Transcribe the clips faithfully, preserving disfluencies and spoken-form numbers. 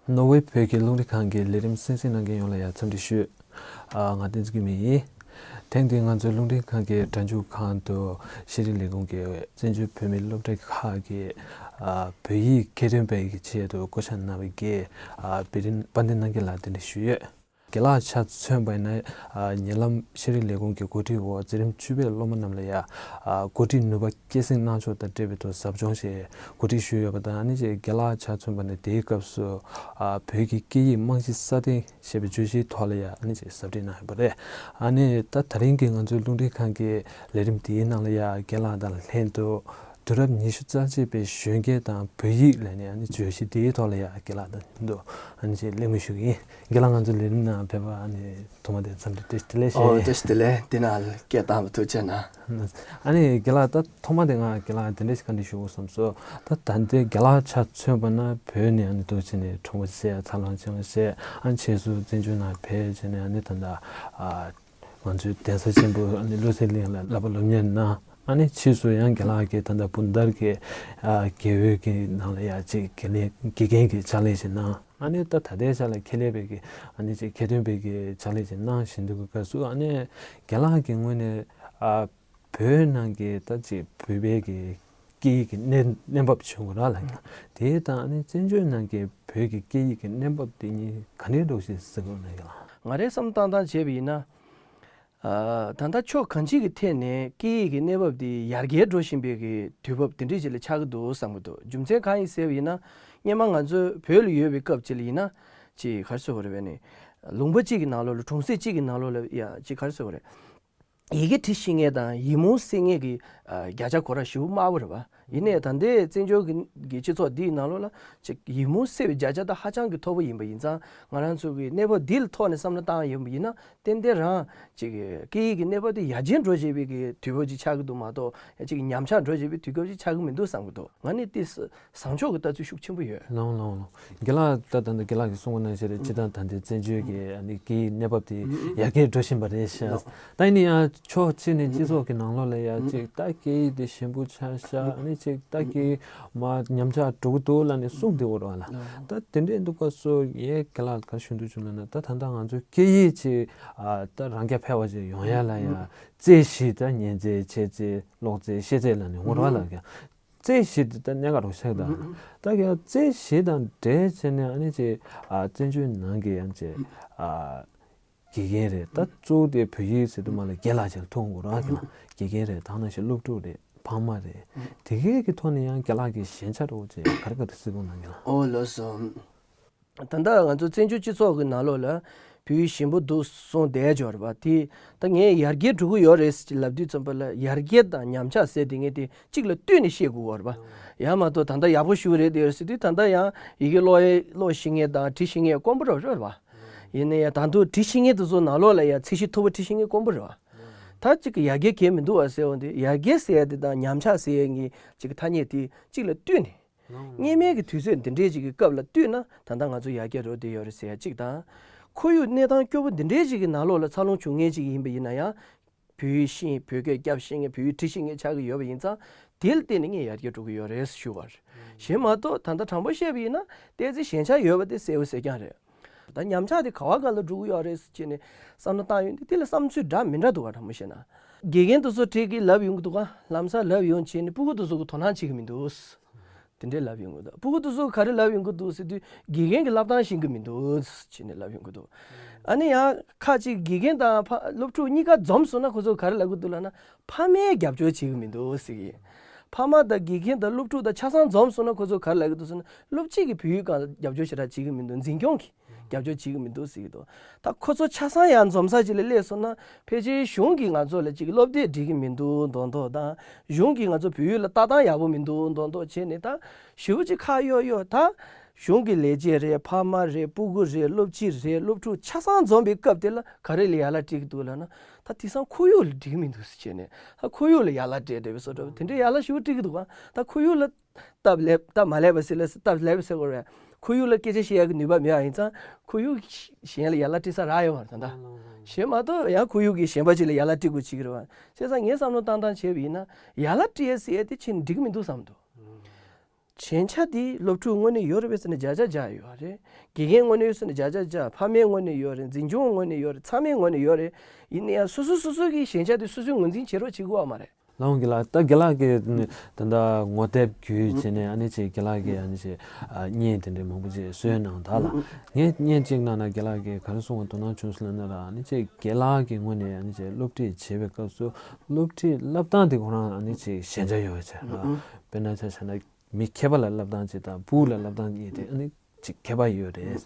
ནོར་ཝེ་བོད་ཀྱི་རླུང་འཕྲིན་ཁང་གི་ལས་རིམ་གསན་གཟིགས་གནང་མཁན་ཡོངས་ལ་ཡང་འཚམས་འདྲི་ཞུ། ཨ། ང་བསྟན་འཛིན་སྐྱིད་མེད་ཡིན། ཐེངས་འདིའི་ང་ཚོའི་རླུང་འཕྲིན་ཁང་གི་སྒྲ་འཇུག་ཁང་དུ་ཤེས་རིག་ལས་ཁུངས་ཀྱི་བཙན་བྱོལ་བོད་མིའི་སློབ་གྲྭ་ཁག་གི། ཨ། བོད་ཡིག་ཁྱད་ལྡན་པའི་ཆེད་དུ་བསྐོ་བཞག་གནང་བའི་དགེ། ཨ། དཔལ་ལྡན་དཔལ་ལྡན་རྣམ་རྒྱལ་ལགས་གདན་འདྲེན་ཞུས་ཡོད། རྒན་ལགས་ཆ་མཚོན་པ་ཡིན་ན། ཨ། ཉེ་ལམ་ཤེས་རིག་ལས་ཁུངས་ཀྱི་གོ་སྒྲིག་འོག་འཛིན་རིམ་བཅུ་པའི་སློབ་མ་རྣམས་ལ་ཡང་། ཨ། གོ་སྒྲིག་ནུས་པ་སྐྱེད་སྲིང་གནང་ཕྱོགས་དང་འབྲེལ་བའི་ཐོག་ཟབ་སྦྱོང་ཞིག་གོ་སྒྲིག་ཞུས་ཡོད་པ་དང་། ཨ་ནི་ཅིག་རྒན་ལགས་ཆ་མཚོན་པ་ནི་དེའི་སྐབས་སུ། ཨ། བོད་ཀྱི་སྐད་ཡིག་རྨང་གཞི་སྲ་བརྟན་ཞེས་པའི་བརྗོད་གཞིའི་ཐོག་ལ་ཡང་ཨ་ནི་ཅིག་ཟབ་ཁྲིད་གནང་ཡོད་པ་རེད། ཨ་ནི་ད་ད་རིང་གི་ང་ཚོའི་རླུང་འཕྲིན་ཁང་གི་ལས་རིམ་དེའི་ནང་ལ་ཡང་རྒན་ལགས་དང་ལྷན་དུ། དུས་རབས་ཉི་ཤུ་རྩ་གཅིག་པའི་གཞོན་སྐྱེས་དང་བོད་ཡིག་ལབ་ནས་ཨ་ནི་བརྗོད་གཞི་དེའི་ཐོག་ལ་ཡང་རྒན་ལགས་དང་མཉམ་དུ་ཨ་ནི་ཅིག་གླེང་མོལ་ཞུ་གི་ཡིན། རྒན་ལགས་ང་ཚོའི་ལས་རིམ་ནང་ཕེབས་པར་ཨ་ནི་ཐོག་མ་དེ་འཚམས་འདྲི་བཀྲ་ཤིས་བདེ་ལེགས་ཞུ། ཨོ། བཀྲ་ཤིས་བདེ་ལེགས། འདི་ནང་སྐད་བཏང་བ་ཐུགས་རྗེ་གནང་། ཨ་ནི་རྒན་ལགས་ད་ཐོག་མ་དེ་ང་རྒན་ལགས་དེ་འདྲ་ཞིག་བཀའ་འདྲི་ཞུ་དགོས་བསམ་སོང་། ད་ད་ལྟའི་རྒན་ལགས་ཆ་མཚོན་པ་ན་བོད་ནས་ཨ་ནི་འདུག་བྱས་ནས་འཁྲུངས་པ་བྱས། འཚར་ལོངས་བྱུང་བ་བྱས། ཨ་ནི་ཕྱིས་སུ་བཙན་བྱོལ་ནང་ཕེབས་བྱས་ནས་ཨ་ནི་ད་ལྟ། ཨ། ང་ཚོའི་གདན་ས་ཆེན་པོ་ཨ་ནི་བློ་གསལ་གླིང་ལ་བསླབ་པ་སློབ་གཉེར་གནང་། ཨ་ནི་ཕྱིས་སུ་ཡང་རྒན་ལགས་ཀྱིས་ད་ལྟ་སྤུན་ཟླར་གྱི། ཨ། དགེ་འོས་ཀྱི་ནང་ལ་ཡང་ཅིག་དགེ་ལས་དགེ་རྒན་གྱི་ཕྱག་ལས་ཤིག་གནང་། ཨ་ནི་ད་ད་ལྟའི་ཆ་ལ་ཁྱད་ལས་པའི་གི་ཨ་ནི་ཅིག་ཁྱད་ལྡན་པའི་གི་ཕྱག་ལས་ཤིག་གནང་བཞིན་དུ་གི་སྐབས་སུ། ཨ་ནི་རྒན་ལགས་ཀྱི་ངོས་ནས། ཨ། བོད་ནང་གི་ད་ཅིག་བོད་པའི་གི་སྐད་ཡིག་གི་གནས་གནས་བབ་བྱུང་བ་ར་ལ་ཡང་། དེ་དང་ཨ་ནི་བཙན་བྱོལ་ནང་གི་བོད་ཀྱི་སྐད་ཡིག་གི་གནས་བབ་དེ་གཉིས་ག་འདྲའི་འདྲ་ཞིག་གཟིགས་ཡོང་ན་ཡང་། ང་རའི་བསམ་བློ་བཏང་སྟངས་བྱས་པ་ཡིན་ན། ཨ། ད་ལྟ་ཕྱོགས་གང་ཅིའི་གི་ཐད་ནས་སྐད་ཡིག་གི་གནས་བབ་དེ་ཡར་རྒྱས་འགྲོ་བཞིན་པའི་གི་དུས་བབ་དེ་འདྲ་ཞིག་ལ་ཆགས་ཀྱི་འདུག་བསམ་གྱི་འདུག་རྒྱུ་མཚན་གང་ཡིན་ཟེར་བ་ཡིན་ན། སྔོན་མ་ང་ཚོ་བོད་ལ་ཡོད་པའི་སྐབས་ཅིག་ལ་ཡིན་ན། ཅིག་ག་རེ་ཟེར་དགོས་རེད་པས་ནི། ལུང་པ་གཅིག་གི་ནང་ལོགས་ལ། གྲོང་གསེབ་གཅིག་གི་ནང་ལོགས་ལ་ཡ་ཅིག་ག་རེ་ཟེར་དགོས་རེད། ཡི་གེ་འབྲི་ཤེས་མཁན་དང་ཡིག་རྨོངས་སེལ་མཁན་གྱི། ཨ། བརྒྱ་ཆ་ཁོ་རང་ཞེ་པོ་དམའ་པོ་རེད་པ། ཡིན་ནའི་ད་ལྟའི་བཙན་བྱོལ་གྱི་གི་སྤྱི་ཚོགས་འདིའི་ནང་ལོགས་ལ་ཅིག་ཡིག་རྨོངས་སེལ་བའི་བརྒྱ་ཆ་ད་ཧ་ཅང་གི་མཐོ་པོ་ཡིན་པ་ཡིན་ཙང་། ང་རང་ཚོ་གི་གནས་བབ་འདི་ལ་ཐོག་ནས་བསམ་བློ་བཏང་ཡོང་བ་ཡིན་ན། ཏན་ཏན་རང་ཅིག་སྐད་ཡིག་གི་གནས་བབ་དེ་ཡར་རྒྱས་འགྲོ་བཞིན་པའི་གི་དུས་བབ་ཅིག་ཆགས་ཀྱི་འདུག་མ་གཏོགས། ཡ་ཅིག་ཉམས་ཆག་འགྲོ་བཞིན་པའི་དུས་སྐབས་ཅིག་ཆགས་ཀྱི་མི་འདུག་བསམ་གྱི་འདུག་ང་ནི་ཏོག་ཙམ་བཟང་ཕྱོགས་ཀྱི་ལྟ་ཚུལ་ཤུགས་ཆེན་པོ་ཡོད། ལགས་ལགས་ལགས། རྒན་ལགས་ད་ད་ལྟ་རྒན་ལགས་ཀྱིས་གསུང་གི་ནང་བཞིན་རེད། སྤྱིར་བཏང་ད་ལྟའི་བཙན་བྱོལ་གྱི་ཨ་ནི་སྐད་ཡིག་གནས་བབ་དེ་ཡར་རྒྱས་འགྲོ་བཞིན་པ་རེད་ཤག་ད་ཡིན་ན་ཡང་ཕྱོགས་གཅིག་ནས་སྤྱི་ཚོགས་ཀྱི་ནང་ལོགས་ལ་ཡ་ཅིག་ད་སྐད་ཡིག་དེ་ཞན་པོ་ཆགས་ཤག་ཨ་ནི་ཅིག་ད་སྐད་ཡིག་མར་ཉམས་ཆག་འགྲོ་གི་འདུག་ལབ་ནས་གསུངས་བསྡད་ཡོད་རེད་པ་ལགས། ད་དེ་འདྲའི་འདུག་སྐབས་སུ་ངས་རྒན་ལགས་ག་རེ་ཞུ་འདོད་བྱུང་ལབ་ན། ད་ད་ལྟ་ང་ཚོའི་སྐད་ཡིག་ཅིག་ཨ། ད་རང་རྐྱ་འཕེར་བ་ཅིག་ཡོང་ཡ་ལ་ཡ། རྩོད་གཞི། ད་ཉན་རྩོད། འཆད་རྩོད། ཀློག་རྩོད། ཤེས་རྩོད་ལབ་ནས་ཡོད་རེད་པ་ལགས། རྩོད་གཞི་དེ་ད་གནད་འགག་རུ་ཆགས་ད། ད་ག་རྩོད་གཞི་དང་འབྲེལ་བྱས་ནས་ཨ་ནི་ཅིག་ཨ། བཙན་བྱོལ་ནང་གི་ཡང་ཅིག་ཨ། དགེ་རྒན་རེད། ད་གཙོ་བོ་དེ་བོད་ཡིག་ཟེར་དུས་མ་ལ་རྒན་ལགས་ཅིག་ལ་ཐུག་དགོས་རེད་པ། རྒན་ལགས། དགེ་རྒན་རེད། དེ་ནང་བཞིན་སློབ་ཕྲུག་རེད། ཕ་མ་རེད། དེ་གའི་གི་ཐོག་ནས་ཡང་རྒན་ལགས་ཀྱི་ཞན་ཆ་འདྲ་བོ་ཅིག་ག་རེ་ག་རེ་གཟིགས་ཡོང་ན་རྒན་ལགས། ཨོ་ལགས་སོ། ད་ལྟ་ང་ཚོ་བཙན་བྱོལ་སྤྱི་ཚོགས་ཀྱི་ནང་ལོགས་ལ་བོད་ཡིག་ཞན་པོ་འདུག་གསུངས་བསྡད་ཡོད་རེད་པ། དེ་ད་ངས་ཡར་རྒྱས་འགྲོ་གི་ཡོད་རེད་ཟེར་ལབ་དུས་ཙམ་པ་ལ། ཡར་རྒྱས་དང་ཉམས་ཆག་ཟེར་དེ་ངས་དེ་གཅིག་ལ་བསྟུན་ནས་བཤད་དགོས་པ་རེད་པ། ཡང་མ་གཏོགས་ད་ལྟ་ཡག་པོ་ཞེ་པོ་རེད་དེ་ཟེར་དུས། ད་ལྟ་ཡང་ཡི་གེ་ཀློག་ཡ་ཀློག་ཤེས་མཁན་དང་འབྲི་ཤེས་མཁན་དཀོན་པོ་རེད་པ། ཡིན་ན་ཡང་ད་དུང་འབྲི་ཤེས་མཁན་དེ་ཚོ་ནང་ལོགས་ལ་ཡང་ཚད་གཞི་མཐོ་པོ་འབྲི་ཤེས་མཁན་དཀོན་པོ་རེད་པ། ད་གཅིག་གི་ཡར་རྒྱས་གང་ཡང་མི་འདུག་པ་ཟེར་བ་འདི། ཡར་རྒྱས་ཟེར་ཡ་དེ་དང་ཉམས་ཆག་ཟེར་ཡ་གཉིས་གཅིག་གི་ཐ་སྙད་དེ་གཅིག་ལ་བསྟུན་ནས། སྔོན་མའི་གི་དུས་ཚོད་འདི་འདྲའི་ཅིག་གི་སྐབས་ལ་བསྟུན་ན་ད་ལྟ་ང་ཚོ་ཡར་རྒྱས་འགྲོ་བསྡད་ཡོད་རེད་ཟེར་ཡ་གཅིག་དང་། ཁོར་ཡུག་གནས་སྟངས་སྐྱོ་པོ་འདི་འདྲའི་ཅིག་གི་ནང་ལོགས་ལ་འཚར་ལོངས་བྱུང་མཁན་ཅིག་ཡིན་པ་ཡིན་ན་ཡང་། བོད་ཡིག་ཤེས། བོད་སྐད་རྒྱབ་ཤེས་མཁན། བོད་ཡིག་འབྲི་ཤེས་མཁན་ཆགས་ཀྱི་ཡོད་པ་ཡིན་ཙང་། དེ་ལ་བརྟེན་ནས་ངས་ཡར་རྒྱས་འགྲོ་གི་ཡོད་རེད་ཞུ་བ་རེད། གཞན་མ་གཏོགས་ད་ལྟ་དྲང་པོ་བཤད་པ་ཡིན་ན་ཏོག་ཙམ་ཞན་ཆ་ཡོད་པ་དེ་གསལ་པོ་གསལ་རྐྱང་རེད། ད་ཉམས་ཆག་དེ་ག་བ་ག་ལ་འགྲོ་གི་ཡོད་རེད་ཟེར་བྱས་ནས་བསམ་བློ་བཏང་ཡོང་དུས། དེ་ལ་བསམ་ཚུལ་འདྲ་མི་འདྲ་འདུག་ག་དྲང་པོ་བཤད་ན། དགེ་རྒན་དེ་ཚོ་གྲས་ཀྱིས་ལབ་ཡོང་གི་འདུག་ག་ལམ་སང་ལབ་ཡོང་བྱས་ནས་སྤུ་གུ་དེ་ཚོ་གིས་དོ་སྣང་བྱེད་ཀྱི་མི་འདུག་དེ་འདྲས་ལབ་ཡོང་གི་འདུག་སྤུ་གུ་དེ་ཚོ་ག་རེ་ལབ་ཡོང་གི་འདུག་ཟེར་དུས། དགེ་རྒན་གྱི་ལབ་སྟངས་ཤེས་ཀྱི་མི་འདུག་བྱས་ནས་ལབ་ཡོང་གི་འདུག་ཨ་ནི་ཡང་ཁ་ཅིག་དགེ་རྒན་དང་ཕ་སློབ་ཕྲུག་གཉིས་ཀ་འཛོམས་སོང་ན་ཁོ་ཚོ་ག་རེ་ལབ་ཀྱི་འདུག་ལབ་ན། ཕ་མས་རྒྱབ་སྐྱོར་བྱེད་ཀྱི་མི་འདུག་ཟེར་གྱི། ཕ་མ་དང་དགེ་རྒན་དང་སློབ་ཕྲུག་དང་ཆ་ཚང་འཛོམས་སོང་ན་ཁོ་ཚོ་ག་རེ་ལབ་ཀྱི་འདུག་ཟེར་ན། སློབ་སྤྱི་གིས་བོད་ཡིག་སྒང་ལ་རྒྱབ་སྐྱོར་ཞེ་དྲག་བྱེད་ཀྱི་མི་འདུག་འཛིན་སྐྱོང་གིས་རྒྱབ་སྐྱོར་བྱེད་ཀྱི་མི་འདུག་ཟེར་གྱི་འདུག་ད་ཁོ་ཚོ་ཆ་ཚང་ཡར་འཛོམས་ས་ཅིག་ལ་སླེབས་སོང་ན། ཕལ་ཆེར་གཞུང་གིས་ང་ཚོ་ལ་ཅིག་སློབ་དེབ་སྒྲིག་གི་མི་འདུག་མདོག་མདོག་དང་། གཞུང་གིས་ང་ཚོ་བོད་ཡིག་ལ་ལྟ་སྟངས་ཡག་པོ་མི་འདུག་མདོག་མདོག་བྱས་ནས། ད་ཞེ་པོ་ཅིག་ཁག་གཡོག་གཡོག་ད་གཞུང་གི་ལས་བྱེད་རེད། ཕ་མ་རེད། སྤུ་གུ་རེད། སློབ་སྤྱི་རེད། སློབ་ཕྲུག་ཆ་ཚང་འཛོམས་པའི་སྐབས་དེ་ལ་ག་རེ་ལ་ཡ་ལ་སྤྲད་ཀྱི་འདུག་ལབ་ན། ད་དེང་སང་ཁོར་ཡུག་ལ་སྒྲིག་གི་མི་འདུག་ཟེར་བྱས་ནས། ད་ཁོར་ཡུག་ལ་ཡ་ལ་སྤྲད་བསྡད་པའི་བཟོ་འདྲ་དེ་འདྲའི་ཡ་ལ་ཞེ་པོ་སྤྲད་ཀྱི་འདུག་ག་ད་ཁོར་ཡུག་ལ་སྟབས་ལེགས། སྟབས་མ་ལེགས་པ་ཟེར་ལ། སྟབས་ལེགས་པ་ཟེར་དགོས་རེད། ཁོར་ཡུག་ལ་སྐད་ཆ་བཤད་ཡག་གི་ནུས་པ་མེད་པ་ཡིན་ཙང་། ཁོར་ཡུག་གཞན་ལ་ཡ་ལ་སྤྲད་ས་རག་ཡོད་མ་རེད་ད་ལྟ། གཞན་མ་གཏོགས་ཡང་ཁོར་ཡུག་གི་གཞན་པ་ཅིག་ལ་ཡ་ལ་སྤྲད་དགོས་བྱེད་ཀྱི་རེད་པ། བྱས་ཙང་ངས་བསམ་བློ་བཏང་སྟངས་བྱས་པ་ཡིན་ན། ཡ་ལ་སྤྲད་ཡ་ཟེར་ཡ་དེ་ཕྱིན་འགྲིག་གི་མི་འདུག་བསམ་འདུག་ཞན་ཆ་དེ་སློབ་ཕྲུག་ངོས་ནས་ཡོད་རེད་པས་ཟེར་ན་བརྒྱ་ཆ་བརྒྱ་ཡོད་རེད། དགེ་རྒན་ངོས་ནས་ཡོད་ཟེར་ན་བརྒྱ་ཆ་བརྒྱ། ཕ་མའི་ངོས་ནས་ཡོད་རེད། འཛིན་སྐྱོང་ངོས་ནས་ཡོད་རེད། ཚང་མའི་ངོས་ནས་ཡོད་རེད། ཡིན་ན་ཡང་སོ་སོ་སོ་སོ་གི་ཞན་ཆ་དེ་སོ་སོས་ངོས་འཛིན་བྱེད་རོགས་བྱེད་དགོས་པ་མ་རེད། ལགས་འོང་། རྒན་ལགས། ད་རྒན་ལགས་ཀྱིས་ད་ལྟ་ངོ་དེབ་བརྒྱུད་བྱས་ནས་ཨ་ནི་ཅིག་རྒན་ལགས་ཀྱིས་ཨ་ནི་ཅིག་ཨ་བརྙན་དེ་འདྲའི་མང་པོ་ཅིག་བཟོས་གནང་ད་ལ། ངས་བརྙན་ཅིག་ནང་ན་རྒན་ལགས་ཀྱིས་ག་རེ་གསུངས་པ་དོ་སྣང་བྱུང་སོང་ལབ་ན་ར། ཨ་ནི་ཅིག་རྒན་ལགས་ཀྱི་ངོས་ནས་ཨ་ནི་ཅིག་སློབ་ཁྲིད་བྱེད་པའི་སྐབས་སུ་སློབ་ཁྲིད་བསླབ་སྟངས་དེ་ཁོ་རང་ཨ་ནི་ཅིག་ཞན་ཆ་ཡོད་པ་བྱས་ར། དཔེར་ན་ཆ་བཞག་ན་མི་མཁས་པ་ལ་བསླབ་སྟངས་ཅིག་དང་ཕྲུ་གུ་ལ་བསླབ་སྟངས་གཉིས་དེ་ཨ་ནི་ཅིག་ཁྱད་པར་ཡོད་རེད།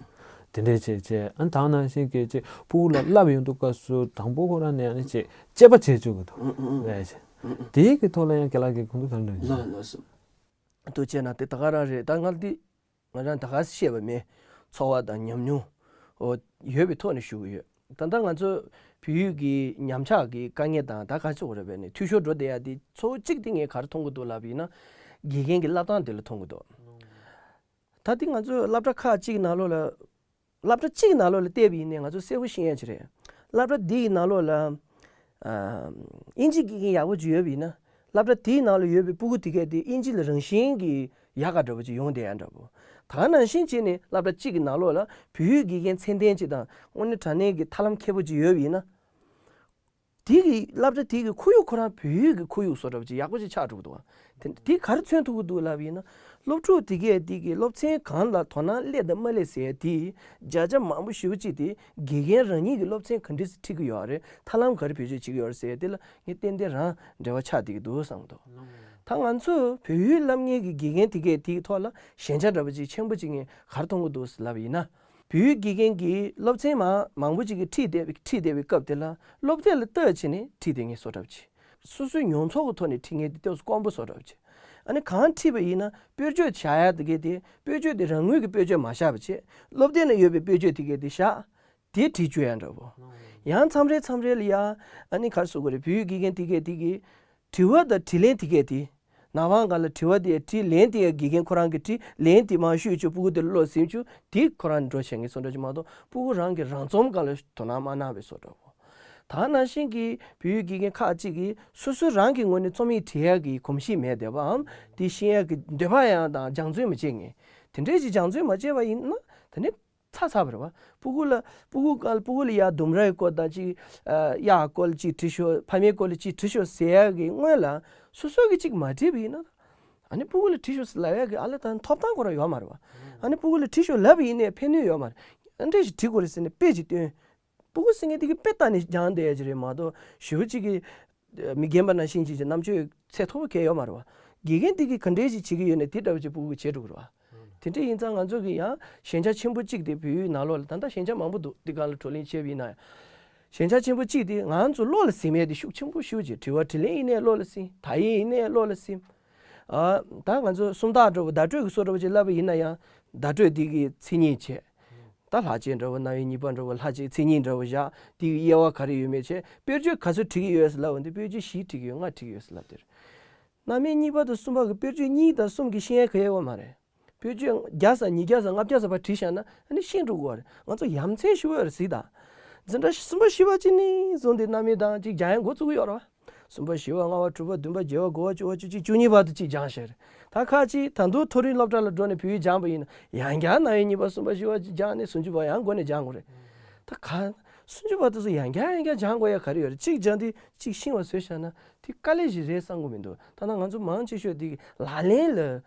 དེ་འདྲས་བྱས་བྱས་ཨ་ནི་ད་ནང་བཞིན་གྱི་ཅིག་ཕྲུ་གུ་ལ་བསླབ་ཡོང་དུས་སྐབས་སུ་དང་པོ་ཁོ་རང་ནས་ཨ་ནི་ཅིག་དཔྱད་པ་བྱེད་བཅུག་གི་འདུག་ལས་བྱས། དེའི་གི་ཐོག་ལ་ཡང་རྒན་ལགས་ཀྱིས་གོ་འདུག་ག་རེ་འདྲ་ཡིན། ལགས་ལགས་སོ། འདུག་བྱས་ན་དེ་ད་ག་རང་རེད། ད་ང་འདི་ང་རང་ད་ག་བཤད་པ་མེད། ཚོར་བ་དང་ཉམས་མྱོང་ཨོ་ཡོད་པའི་ཐོག་ནས་ཞུ་གི་ཡོད། ད་ལྟ་ང་ཚོ་བོད་ཡིག་གི་ཉམས་ཆག་གི་དཀའ་ངལ་དང་ད་ག་ཚོད་རེད་པས་ནས་འཐུས་ཤོར་འགྲོ་བསྡད་ཡ་དེ་གཙོ་བོ་གཅིག་དེ་ངས་ག་རེ་མཐོང་གི་འདུག་ལབ་ཡིན་ན། དགེ་རྒན་གྱི་བསླབ་སྟངས་དེ་ལ་མཐོང་གི་འདུག་ད་དེ་ང་ཚོས་སློབ་གྲྭ་ཁག་ཅིག་ནང་ལོགས་ལ། སློབ་གྲྭ་གཅིག་ནང་ལོགས་ལ་བལྟས་པ་ཡིན་ནའི་ང་ཚོ་གསལ་པོ་ཤེས་ཡ་ཅིག་རེད། སློབ་གྲྭ་འདི་ཡི་ནང་ལོགས་ལ་ཨ་ཨིན་ཇི་དགེ་རྒན་ཡག་པོ་ཅིག་ཡོད་པ་ཡིན་ན། སློབ་གྲྭ་དེའི་ནང་ལ་ཡོད་པའི་སྤུ་གུ་དེ་གས་དེ་ཨིན་ཇི་ལ་རང་བཞིན་གྱིས་ཡག་ག་འདྲ་པོ་ཅིག་ཡོང་བསྡད་ཡ་འདྲ་པོ། ད་ག་ནང་བཞིན་བྱས་ནས་སློབ་གྲྭ་གཅིག་གི་ནང་ལོགས་ལ་བོད་ཡིག་དགེ་རྒན་ཚད་ལྡན་ཅིག་དང་དངོས་གནས་དྲང་གནས་ཀྱི་ཐབས་ལམ་མཁས་པོ་ཅིག་ཡོད་པ་ཡིན་ན། དེ་གི་སློབ་གྲྭ་དེ་གི་ཁོར་ཡུག་ཁོ་རང་བོད་ཡིག་གི་ཁོར་ཡུག་བཟོ་འདྲ་པོ་ཅིག་ཡག་པོ་ཅིག་ཆགས་འགྲོ་གི་འདུག་བ། དེ་དེ་ག་རེ་མཚོན་ཐུབ་ཀྱི་འདུག་ལབ་ཡིན་ན། སློབ་ཕྲུག་དེ་གས་དེ་གི་སློབ་ཚན་གང་ལ་དོ་སྣང་སླེབས་དང་མ་སླེབས་ཟེར་ཡ་དེ་བརྒྱ་ཆ་མང་པོ་ཞེ་པོ་ཅིག་དེ་དགེ་རྒན་རང་ཉིད་ཀྱི་སློབ་ཚན་ག་འདྲས་སེ་ཁྲིད་ཀྱི་ཡོད་རེད། ཐབས་ལམ་ག་རེ་བེད་སྤྱོད་བྱེད་ཀྱི་ཡོད་རེད་ཟེར་ཡ་དེ་ལ་ངས་ཏན་ཏན་རང་འབྲེལ་བ་ཆགས་བསྡད་ཀྱི་འདུག་བསམ་གྱི་འདུག་ད་ང་ཚོ་བོད་ཡིག་བསླབ་མཁན་གྱི་དགེ་རྒན་དེ་གས་དེ་གི་ཐོག་ལ་ཞན་ཆ་འདྲ་པོ་ཅིག་ཆེན་པོ་ཅིག་ངས་ག་རེ་མཐོང་གི་འདུག་ལབ་ཡིན་ན། བོད་ཡིག་དགེ་རྒན་གྱིས་སློབ་ཚན་མང་མང་པོ་ཅིག་གི་ཁྲིད་བསྡད་པའི་ཁྲིད་བསྡད་པའི་སྐབས་དེ་ལ་སློབ་དེབ་ལ་ལྟོས་བྱས་ནས་ཁྲིད་བསྡད་མཁན་བཟོ་འདྲ་པོ་ཅིག་སོ་སོའི་མྱོང་ཚོར་གྱི་ཐོག་ནས་ཁྲིད་མཁན་དེ་ཏོག་ཙམ་དཀོན་པོ་བཟོ་འདྲ་པོ་ཅིག་ཨ་ནི་གང་ཁྲིད་པ་ཡིན་ན་དཔེར་བརྗོད་བྱ་ཡ་དེ་གས་དེ་དཔེར་བརྗོད་དེ་རང་ངོས་ཀྱི་དཔེར་བརྗོད་མ་བཞག་པ་བྱས། སློབ་དེབ་ནང་ཡོད་པའི་དཔེར་བརྗོད་དེ་གས་དེ་བཞག་དེ་བྲིས་བཅུག་ཡ་འདྲ་པོ། ཡང་མཚམས་རེ་མཚམས་རེ་ལ་ཡ་ཨ་ནི་ག་རེ་ཟེར་དགོས་རེད། བོད་ཡིག་དགེ་རྒན་དེ་གས་དེ་གས་དྲི་བ་དང་དྲིས་ལན་དེ་གས་དེ། ནང་པའི་སྒང་ལ་དྲི་བ་དེ་དྲིས། ལན་དེ་ཡང་དགེ་རྒན་ཁོ་རང་གིས་དྲིས། ལན་དེ་མར་ཤོད་བཅུག་སྤུ་གུ་དེ་ལ་ཀློག་ཟིན་བཅུག་དེ་ཁོ་རང་འགྲོ་བྱེད་མཁན་བཟོ་འདྲ་ཅིག་མ་གཏོགས་སྤུ་གུ་རང་གི་རང་རྩོམ་སྒང་ལ་དོ་སྣང་མ་གནང་བའི་བཟོ་འདྲ་པོ། ད་ནང་བཞིན་གྱི་བོད་ཡིག་དགེ་རྒན་ཁག་ཅིག་གིས་སོ་སོ་རང་གི་ངོས་ནས་རྩོམ་ཡིག་བྲིས་ཡག་གི་གོམས་གཤིས་མེད་བསྡད་པའམ། དེ་ཤེས་ཡག་གི་འདོད་པ་ཡང་དང་སྦྱང་བརྩོན་མ་བྱེད་མཁན། དེ་འདྲའི་ཅིག་སྦྱང་བརྩོན་མ་བྱས་པ་ཡིན་ན་དེ་ནི། ཚར་ཚར་བ་རེད་བ། སྤུ་གུ་ལ་སྤུ་གུ་སྒང་སྤུ་གུ་ལ་ཡ་ལྡུམ་རའི་སྐོར་དང་ཅིག་ཨ་གཡག་སྐོར་ལ་ཅིག་བྲིས་ཤོག་ཕ་མའི་སྐོར་ལ་ཅིག་བྲིས་ཤོག་ཟེར་ཡག་གི་སྔོན་ལ་སོ་སོ་གིས་ཅིག་མ་བྲིས་པ་ཡིན་ན། ཨ་ནི་སྤུ་གུ་ལ་བྲིས་ཤོག་ཟེར་ལབ་ཡག་གི་ཨ་ལ་ད་ཐོབ་ཐང་ཁོ་རང་ཡོད་མ་རེད་བ། ཨ་ནི་སྤུ་གུ་ལ་བྲིས་ཤོག་ལབ་པ་ཡིན་ནའི་ཕན་ནུས་ཡོད་མ་རེད། ཨ་འདྲ་ཞིག་བྲིས་དགོས་རེད་ཟེར་ནས་དཔེ་ཅིག་སྟོན། སྤུ་གུ་ཟེར་མཁན་དེ་གིས་དཔེ་ལྟ་ནས་སྦྱངས་བསྡད་ཡག་ཅིག་རེད་མ་གཏོགས་ཞེ་པོ་ཅིག་གིས། མི་རྒན་པ་ནང་བཞིན་ཅིག་ཅིག་རྣམ་དཔྱོད་ཚད་མཐོ་པོ་གང་ཡང་ཡོད་མ་རེད་བ། དགེ་རྒན་དེ་གིས་ག་འདྲས་ཅིག་བྱེད་ཀྱི་ཡོད་ནས་དེ་འདྲ་བ་ཅིག་སྤུ་གུ་གིས་བྱེད་འགྲོ་གི་རེད་བ། དེ་འདྲ་ཡིན་ཙང་ང་ཚོ་གི་ཡང་ཞན་ཆ་ཆེན་པོ་གཅིག་དེ་བོད་ཡིག་ནང་ལོགས་ལ་ད་ལྟ་ཞན་ཆ་མང་པོ་འདུག་དེ་སྒང་ལ་བགྲོ་གླེང་བྱས་པ་ཡིན་ན་ཡང་། ཞན་ཆ་ཆེན་པོ་གཅིག་དེ་ང་ཚོ་བློ་ལ་ཟིན་ཡག་དེ་ཤུགས་ཆེན་པོ་ཞེ་པོ་ཅིག་དྲི་བ་དྲིས་ལན་ཡིན་ནའི་བློ་ལ་ཟིན། དག་ཡིག་ཡིན་ནའི་བློ་ལ་ཟིན། ཨ་ད་ང་ཚོ་སུམ་རྟགས་འདྲ་བོ་བརྡ་སྤྲོད་ཀྱི་བཟོ་འདྲ་བོ་ཅིག་བསླབ་པ་ཡིན་ན་ཡང་བརྡ་སྤྲོད་དེ་གི་མཚན་ཉིད་བྱས། ད་ལྷག་བཅས་འདྲ་བོ་རྣམ་དབྱེ་གཉིས་པ་འདྲ་བོ་ལྷག་བཅས་མཚན་ཉིད་འདྲ་བོ་བཞག་དེ་གི་དབྱེ་བ་ག་རེ་ཡོད་མེད་བྱས་དཔེར་བརྗོད་ག་ཚོད་བྲིས་ཀྱི་ཡོད་ཟེར་ལབ་པ་འདི་དཔེར་བརྗོད་བཞི་བྲིས་ཀྱི་ཡོད་ལྔ་བྲིས་ཀྱི་ཡོད་ཟེར་ལབ་དེར། རྣམ་དབྱེ་གཉིས་པ་དང་གསུམ་པ་གི་དཔེར་བརྗོད་གཉིས་དང་གསུམ་གི་ཤེས་ཡག་གང་ཡང་ཡོད་མ་རེད། དཔེར་བརྗོད་བརྒྱ་ཙམ་ཉིས་བརྒྱ་ཙམ་ལྔ་བརྒྱ་ཙམ་ཕར་བྲིས་བཞག་ན་ཨ་ནི་ཤེས་འགྲོ་གི་ཡོད་རེད། ང་ཚོ་ཡ་མཚན་ཞེ་པོ་ཡོད་རེད་གཟིགས་དང་། འཛིན་གྲྭ་གསུམ་པ་བཞི་པ་ཅིག་ནས་བཟུང་སྟེ་རྣམ་དབྱེ་དང་ཅིག་སྦྱང་ཡག་འགོ་བཙུགས་ཀྱི་ཡོད་རེད་བ། གསུམ་པ་བཞི་པ་ལྔ་པ་དྲུག་པ་བདུན་པ་བརྒྱད་པ་དགུ་པ་བཅུ་པ་བཅུ་གཅིག་བཅུ་གཉིས་བར་དུ་གཅིག་སྦྱངས་བཞག་རེད། ད་ཁ་ཅིག་ད་དུང་མཐོ་རིམ་སློབ་གྲྭ་ལ་འགྲོ་ནས་བོད་ཡིག་སྦྱངས་པ་ཡིན་ན་ཡང་བསྐྱར་རྣམ་དབྱེ་གཉིས་པ་གསུམ་པ་བཞི་པ་གཅིག་སྦྱངས་ནས་སུམ་ཅུ་པ་ཡང་འགོ་ནས་སྦྱང་དགོས་རེད། ད་ག་སུམ་ཅུ་པ་དེ་ཚོ་ཡང་བསྐྱར་ཡང་བསྐྱར་སྦྱང་དགོས་ཡ་ག་རེ་ཡོད་རེད། གཅིག་སྦྱངས་དུས་གཅིག་ཤེས་པ་བཟོས་བཞག་ན་དེ་དཀའ་ལས་ཞིག་རེད་བསམ་གྱི་མི་འདུག་ཐ་ན་ང་ཚོ་མང་ཆེ་ཤོས་དེ་ལག་ལེན་ལ་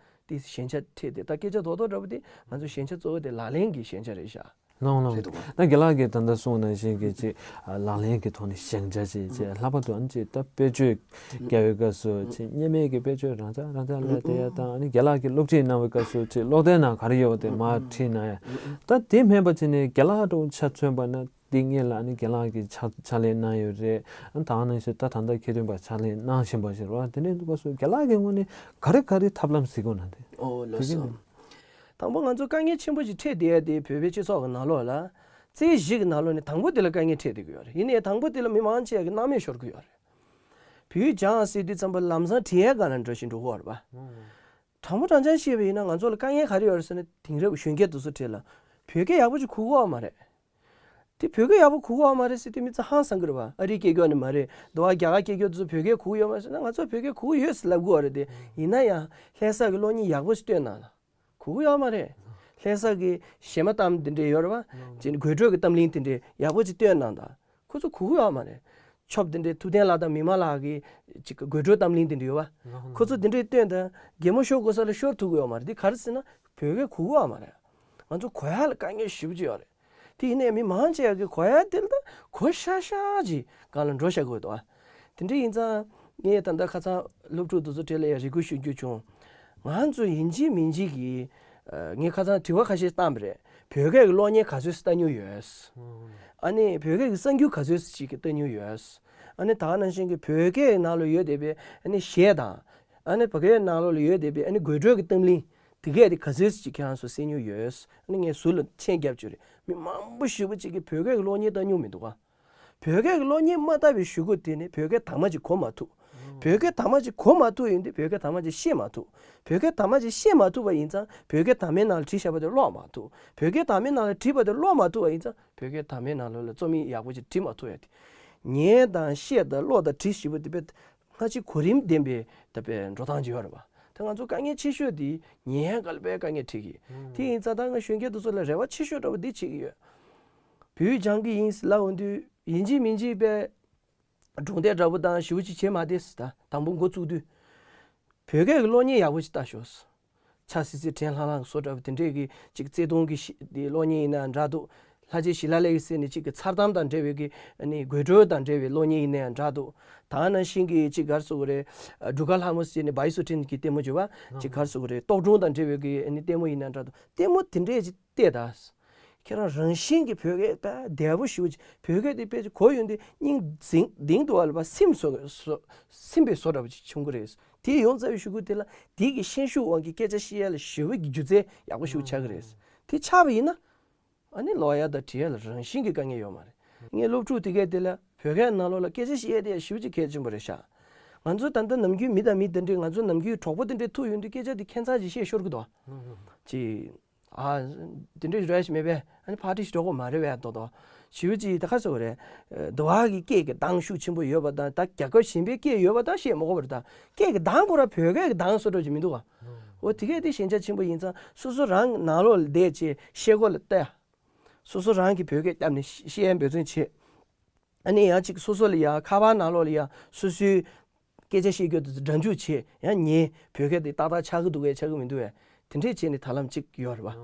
དེ་ཞན་ཆ་འཕྲད་དེ། ད་སྐད་ཆ་རྡོག་རྡོག་འདྲ་པོ་དེ་ང་ཚོ་ཞན་ཆ་གཙོ་བོ་དེ་ལག་ལེན་གྱི་ཞན་ཆ་རེད་ཤག་ལགས་འོང་། ལགས་འོང་། རེད་འདུག་ག་ད་རྒན་ལགས་ཀྱིས་ད་ལྟ་གསུངས་ནང་བཞིན་གྱི་ཅིག་ལག་ལེན་གྱི་ཐོག་ནས་ཞན་ཆ་ཅིག་ཅིག་ལྷག་པར་དུ་ཨ་ནི་ཅིག་ད་དཔེར་བརྗོད་རྒྱག་པའི་སྐབས་སུ་ཅིག་སྔོན་མའི་གི་དཔེར་བརྗོད་རང་འཇགས་རང་འཇགས་ལབ་བསྡད་ཡ་དང་། ཨ་ནི་རྒན་ལགས་ཀྱིས་སློབ་ཁྲིད་གནང་བའི་སྐབས་སུ་ཅིག་ཀློག་དེབ་ནང་ག་རེ་ཡོད་པ་དེ་མར་བྲིས་གནང་ཡ། ད་དེ་མིན་པ་བྱས་ནས་རྒན་ལགས་འདྲ་བོ་ཆ་མཚོན་པ་ན་འདི་སྔོན་ལ་ཨ་ནི་རྒན་ལགས་ཀྱིས་ཕྱག་ཕྱག་ལས་གནང་ཡོད་རེད། ཨ་ནི་ད་ག་ནང་བཞིན་ད་ད་ལྟ་ཁྱེད་རྣམ་པ་ཕྱག་ལས་གནང་བཞིན་པ་ཞིག་རེད་བ། དེ་འདྲའི་སྐབས་སུ་རྒན་ལགས་ཀྱི་ངོས་ནས་ག་རེ་ག་རེ་ཐབས་ལམ་གཟིགས་དགོས་ན་དེ་ཨོ་ལགས་སོ། དང་པོ་ང་ཚོ་དཀའ་ངལ་ཆེན་པོ་ཞིག་འཕྲད་བསྡད་ཡ་དེ་བོད་པའི་སྤྱི་ཚོགས་ཀྱི་ནང་ལོགས་ལ་རྩེ་གཞི་གི་ནང་ལོགས་ནས་དང་པོ་དེ་ལ་དཀའ་ངལ་འཕྲད་བསྡད་ཀྱི་ཡོད་རེད། ཡིན་ནའི་དང་པོ་དེ་ལ་མི་མང་ཆེ་བ་གི་སྣང་མེད་ཤོར་གྱི་ཡོད་རེད། བོད་ཡིག་སྦྱང་ཟེར་དུས་ཙམ་པ་ལམ་སང་བྲིས་ཡའི་སྒང་ལ་འགྲོ་བཞིན་འགྲོ་གི་ཡོད་རེད་པ། དྲང་པོ་དྲང་རྐྱང་བཤད་པ་ཡིན་ན་ང་ཚོ་ལ་དཀའ་ངལ་ག་རེ་ཡོད་རེད་ཟེར་ན་དེང་རབས་གཞོན་སྐྱེས་དེ་ཚོ་གྲས་ལ་བོད་སྐད་ཡག་པོ་ཅིག་གོ་གི་ཡོད་མ་རེད། དེ་བོད་སྐད་ཡག་པོ་གོ་གི་ཡོད་མ་རེད་ཟེར་དུས་མི་ཚོ་ཧང་སང་གི་རེད་བ། ཨ་རིའི་སྐད་སྐྱོག་ནི་མ་རེད། འདི་བ་རྒྱ་གར་སྐད་སྐྱོག་དེ་ཚོ་བོད་སྐད་གོ་གི་ཡོད་མ་རེད་ཟེར་ན། ང་ཚོ་བོད་སྐད་གོ་གི་ཡོད་ཟེར་ལབ་གི་ཡོད་རེད། དེ་ཡིན་ན་ཡང་ལྷ་ས་གི་གློག་བརྙན་ཡག་པོ་ཞིག་སྟོན་གནང་ལ། གོ་གི་ཡོད་མ་རེད། ལྷ་ས་གི་གཞས་མ་གཏམ་དེ་འདྲས་ཡོད་རེད་བ། ཅིག་དགོད་བྲོ་གི་གཏམ་གླེང་དེ་འདྲས་ཡག་པོ་ཅིག་སྟོན་གནང་དང་། ཁོ་ཚོ་གོ་གི་ཡོད་མ་རེད། ཆོབ་དེ་འདྲས་ཐུབ་བསྟན་ལགས་དང་མི་མང་ལགས་ཀྱི་ཅིག་དགོད་བྲོ་གཏམ་གླེང་དེ་འདྲས་ཡོད་བ། ཁོ་ཚོ་དེ་འདྲས་སྟོན་དང་། གད་མོ་ཤོར་དགོས་ས་ལ་ཤོར་ཐུབ་གི་ཡོད་མ་རེད། དེ་ག་རེ་ཟེར་ན་བོད་སྐད་གོ་གི་ཡོད་མ་རེད། ང་ཚོ་གོ་ཡག་ལ་དཀའ་ངལ་ཞེ་པོ་ཅིག་ཡོད་རེད། དེ་ཡིན་ནའི་མི་མང་ཆེ་བ་གིས་གོ་ཡག་དེ་ལ་ད་གོ་ཤག་ཤག་ཅིག་སྒང་ལ་འགྲོ་བཞག་གི་ཡོད་དོ། དེ་འདྲ་ཡིན་ཙང་ངས་ད་ལྟ་ཁ་སང་སློབ་ཕྲུག་དེ་ཚོ་གྲས་ལ་ཡང་རེ་སྐུལ་ཞུ་རྒྱུ་བྱུང་། ང་ཚོ་ཡིན་གཅིག་མིན་གཅིག་གིས། ཨ། ངས་ཁ་སང་དྲི་བ་ཁ་ཤས་བཏང་བ་རེད། བོད་སྐད་ཀྱི་གློག་བརྙན་ག་ཚོད་ཙམ་ལྟ་མྱོང་ཡོད། ཨ་ནི་བོད་སྐད་ཀྱི་གསར་འགྱུར་ག་ཚོད་ཅིག་ལྟ་མྱོང་ཡོད། ཨ་ནི་ད་ག་ནང་བཞིན་གྱི་བོད་སྐད་ནང་ལ་ཡོད་བསྡད་པའི་ཨ་ནི་གཞས་དང་། ཨ་ནི་བོད་སྐད་ནང་ལོགས་ལ་ཡོད་བསྡད་པའི་ཨ་ནི་དགོད་བྲོ་གི་གཏམ་གླེང་དེ་གས་དེ་ག་ཚོད་ཅིག་ཁྱེད་རང་ཚོ་གསན་མྱོང་ཡོད། ཨ་ནི་ངས་ཟུར་ལ་མཆན་བརྒྱབ་བཅུག་རེད། མི་མང་པོ་ཞེ་པོ་ཅིག་གིས་བོད་སྐད་ཀྱི་གློག་བརྙན་ལྟ་མྱོང་མི་འདུག་ག་བོད་སྐད་ཀྱི་གློག་བརྙན་མ་ལྟ་བའི་གཞུག་གུ་དེ་ནི་བོད་སྐད་དག་མ་ཅིག་གོ་མ་ཐུབ། བོད་སྐད་དག་མ་ཅིག་གོ་མ་ཐུབ་ཡིན་དུས་བོད་སྐད་དག་མ་ཅིག་ཤེས་མ་ཐུབ། བོད་སྐད་དག་མ་ཅིག་ཤེས་མ་ཐུབ་པ་ཡིན་ཙང་བོད་སྐད་དག་མའི་ནང་ལ་བྲིས་བཞག་པ་དེ་ཀློག་མ་ཐུབ། བོད་སྐད་དག་མའི་ནང་ལ་བྲིས་པ་དེ་ཀློག་མ་ཐུབ་པ་ཡིན་ཙང་བོད་སྐད་དག་མའི་ནང་ལོགས་ལ་རྩོམ་ཡིག་ཡག་པོ་ཅིག་བྲིས་མ་ཐུབ་ཡ་དེ། ཉན་དང་བཤད་དང་ཀློག་དང་བྲིས་ཞེ་པོ་དེ་དཔེ་སྔ་ཕྱི་གོ་རིམ་ལྡན་པའི་ད་དཔེ་འགྲོ་སྟངས་ཅིག་ཡོད་རེད་པ། ད་ང་ཚོ་དཀའ་ངལ་ཆེ་ཤོས་དེ་ཉན་ཡག་ལ་དཔེ་དཀའ་ངལ་འཕྲད་ཀྱི། དེ་ཡིན་ཙང་ད་ང་གཞོན་སྐྱེས་དེ་ཚོ་ལ་རེ་བ་ཆེ་ཤོས་འདྲ་པོ་འདི་བྱེད་ཀྱི་ཡོད། བོད་སྦྱང་གི་ཡིན་ཟེར་ལབ་འོང་དུས་ཡིན་གཅིག་མིན་གཅིག་དཔེ་སྒྲུང་དེབ་འདྲ་པོ་དང་ཞེ་པོ་ཅིག་བྱེད་མ་བསྡད་ཟེར། ད་དང་པོ་འགོ་བཙུགས་དུས་བོད་སྐད་ཀྱི་གློག་བརྙན་ཡག་པོ་ཅིག་ལྟ་ཤོག་ཟེར། ཆ་སི་སི་དྲན་ལྷང་ལྷང་བཟོ་འདྲ་པོ་དེ་འདྲས་ཀྱི་ཅིག་བརྩེ་དུང་གི་ཤི་དེ་གློག་བརྙན་ཡིན་ན་འདྲ་འདུག་ལྷ་རྗེ་ཞི་ལ་ལེགས་ཟེར་ནས་ཅིག་གི་མཚར་གཏམ་དང་འབྲེལ་བའི་གི་ཨ་ནི་དགོད་བྲོ་དང་འབྲེལ་བའི་གློག་བརྙན་ཡིན་ན་ཡང་འདྲ་འདུག་ད་ག་ནང་བཞིན་གྱི་ཅིག་ག་རེ་ཟེར་དགོས་རེད། ཨ། འབྲུག་དཀར་ལྷ་མོ་ཟེར་ནས་བའི་སུ་ཁྲིན་གྱི་ལྟད་མོ་བརྗོད་པ་ཅིག་ག་རེ་ཟེར་དགོས་རེད། རྟོག་སྒྲུང་དང་འབྲེལ་བའི་གི་ཨ་ནི་ལྟད་མོ་ཡིན་ན་འདྲ་འདུག་ལྟད་མོ་དེ་འདྲས་ཅིག་བལྟས་དང་། ཁྱེད་རང་རང་བཞིན་གྱི་བོད་སྐད་དཔེ་བདེ་པོ་ཞེ་པོ་ཅིག་བོད་སྐད་དེ་དཔེ་ཅིག་གོ་ཡོང་དུས་སྙིང་ཟིང་ལྡིང་འདུག་བ་ལ་བ་སིམ་སོ་སོ་སིམ་པའི་བཟོ་འདྲ་པོ་ཅིག་བྱུང་གི་རེད། དེ་ཡོང་ཚར་བའི་གཞུག་གུ་དེ་ལ་དེ་གི་ཤན་ཤུགས་དབང་གིས་སྐད་ཆ་བཤད་ཡ་ལ་ཞེ་པོ་གི་སྒྱུ་རྩལ་ཡག་པོ་ཞེ་པོ་ཆགས་ཀྱི་རེད། དེ་ཆགས་པ་ཡིན་ན་ཨ་ནི་ཀློག་ཡ་དང་འབྲི་ཡ་ལ་རང་བཞིན་གྱི་དཀའ་ངལ་ཡོད་མ་རེད། ངའི་སློབ་ཕྲུག་དེ་གས་དེ་ལ་བོད་སྐད་ནང་ལོགས་ལ་སྐད་ཆ་བཤད་ཡ་དེ་ཞེ་པོ་ཅིག་གལ་ཆེན་པོ་རེད་ཤག་ང་ཚོ་ད་ལྟ་ནམ་རྒྱུན་མི་དང་མི་དེ་འདྲས་ང་ཚོ་ནམ་རྒྱུན་གྲོགས་པོ་དེ་འདྲས་ཐུག་ཡོང་དུས་སྐད་ཆ་དེ་ཁྱད་མཚར་ཅིག་བཤད་ཤོར་གི་འདུག་ཅིག་ཨ། དེ་འདྲ་རེད་ཞིག་མེད་པས། ཨ་ནི་ཕར་ཊི་ཞིག་འགྲོ་དགོས་མ་རེད་པས། དོ་དོ། ཞེ་པོ་ཅིག་ད་ག་ཟེར་དགོས་རེད། ཨ། འདི་བ་གི་སྐད་ཀྱི་གདངས་ཤུགས་ཆེན་པོ་ཡོད་པ་དང་ད་རྒྱལ་ཁབ་གཞན་པའི་སྐད་ཡོད་པ་དང་བཤད་མ་དགོས་པ་རེད། ད་སྐད་ཀྱི་གདངས་ཁོ་རང་བོད་སྐད་ཀྱི་གདངས་བཟོ་འདྲ་ཅིག་མི་འདུག་ག་འོ་དེ་གས་དེ་ཞན་ཆ་ཆེན་པོ་ཡིན་ཙང་སོ་སོ་རང་ནང་ལོགས་ལ་བསྡད་བྱས་བཤད་སྒོ་ལ་བལྟ་ཡ། སོ་སོ་རང་གིས་བོད་སྐད་བརྒྱབ་ནས་བཤད་ཡ་འབད་བརྩོན་བྱེད། ཨ་ནི་ཡང་ཅིག་སོ་སོ་ལ་ཡ་ཁ་པར་ནང་ལོགས་ལ་ཡ་སོ་སོའི་སྐད་ཆ་བཤད་རྒྱུ་དེ་ཚོ་སྒྲ་འཇུག་བྱེད། ཡང་ཉན། བོད་སྐད་དེ་ཏག་ཏག་ཆགས་ཀྱི་འདུག་གས་ཆགས་ཀྱི་མི་འདུག་གས། དེ་འདྲས་བྱས་ནས་ད་ལམ་ཅིག་ཡོད་རེད་པ།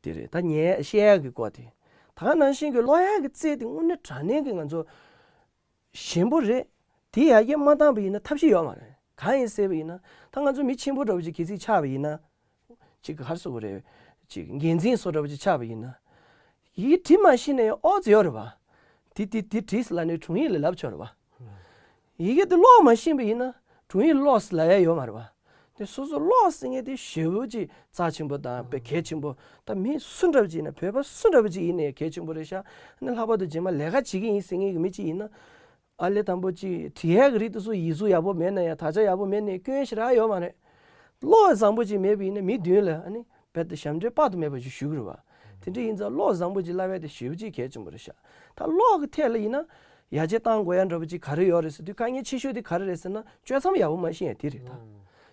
དེ་རེད། ད་ཉན་བཤད་ཡག་གི་སྐོར་དེ། ད་ག་ནང་བཞིན་གྱི་ཀློག་ཡག་གི་རྩལ་དེ་དངོས་གནས་དྲང་གནས་ཀྱི་ང་ཚོ་ཞན་པོ་རེད། དེ་ཡར་རྒྱས་མ་བཏང་པ་ཡིན་ན་ཐབས་ཤེས་ཡོད་མ་རེད། གང་ཡིན་ཟེར་བ་ཡིན་ན་ད་ང་ཚོ་མི་ཆེན་པོ་འདྲ་བོ་ཅིག་གལ་སྲིད་ཆགས་པ་ཡིན་ན། ཅིག་ག་རེ་ཟེར་དགོས་རེད། ཅིག་འགན་འཛིན་བཟོ་འདྲ་བོ་ཅིག་ཆགས་པ་ཡིན་ན། ཡི་གེ་འབྲི་མ་ཤེས་ན་ཡང་ཨོ་ཙི་ཡོད་རེད་པ། དེ་དེ་དེ་བྲིས་ལབ་ནས་དྲུང་ཡིག་ལ་ལབ་ཆོག་རེད་པ། ཡི་གེ་དེ་ཀློག་མ་ཤེས་པ་ཡིན་ན་དྲུང་ཡིག་ཀློག་ཟེར་ལབ་ཡ་ཡོད་མ་རེད་པ། དེ་སོ་སོ་ཀློག་ཟེར་མཁན་དེ་ཞེ་པོ་ཅིག་རྩ་ཆེན་པོ་དང་དཔེ་གལ་ཆེན་པོ། ད་མི་སུ་འདྲ་བོ་ཅིག་ཡིན་ན་བོད་པ་སུ་འདྲ་བོ་ཅིག་ཡིན་ནའི་གལ་ཆེན་པོ་རེད་ཤག་ཨ་ནི་ལྷག་པར་དུ་རྗེས་མ་ལས་ཀ་བྱེད་ཀྱི་ཡིན་ཟེར་མཁན་གྱི་མི་ཅིག་ཡིན་ན། ཨ་ལས་དང་པོ་ཅིག་བྲིས་ཡག་གི་རིགས་དེ་ཚོ་ཡིག་གཟུགས་ཡག་པོ་མེད་ན་ཡང་དག་ཆ་ཡག་པོ་མེད་ནའི་སྐྱོན་ཞེ་དྲག་ཡོད་མ་རེད། ཀློག་བཟང་པོ་ཅིག་མེད་པ་ཡིན་ན་མི་མདུན་ལ་ཨ་ནི་རྦད་དེ་ཞབས་འདྲེན་དཔག་ཏུ་མེད་པ་ཞིག་ཞུ་གི་རེད་པ། དེ་འདྲ་ཡིན་ཙང་ཀློག་བཟང་པོ་ཅིག་བསླབ་ཡ་དེ་ཞེ་པོ་ཅིག་གལ་ཆེན་པོ་རེད་ཤག་ད་ཀློག་གི་ཐད་ལ་ཡིན་ན་ཡར་རྒྱས་གཏང་དགོས་ཡ་འདྲ་པོ་ཅིག་ག་རེ་ཡོད་རེད་ཟེར་དུས་དཀའ་ངལ་ཆེ་ཤོས་དེ་ག་རེ་རེད་ཟེར་ན་གཅོད་མཚམས་ཡག་པོ་མ་ཤེས་ཡ་དེ་རེད་ད།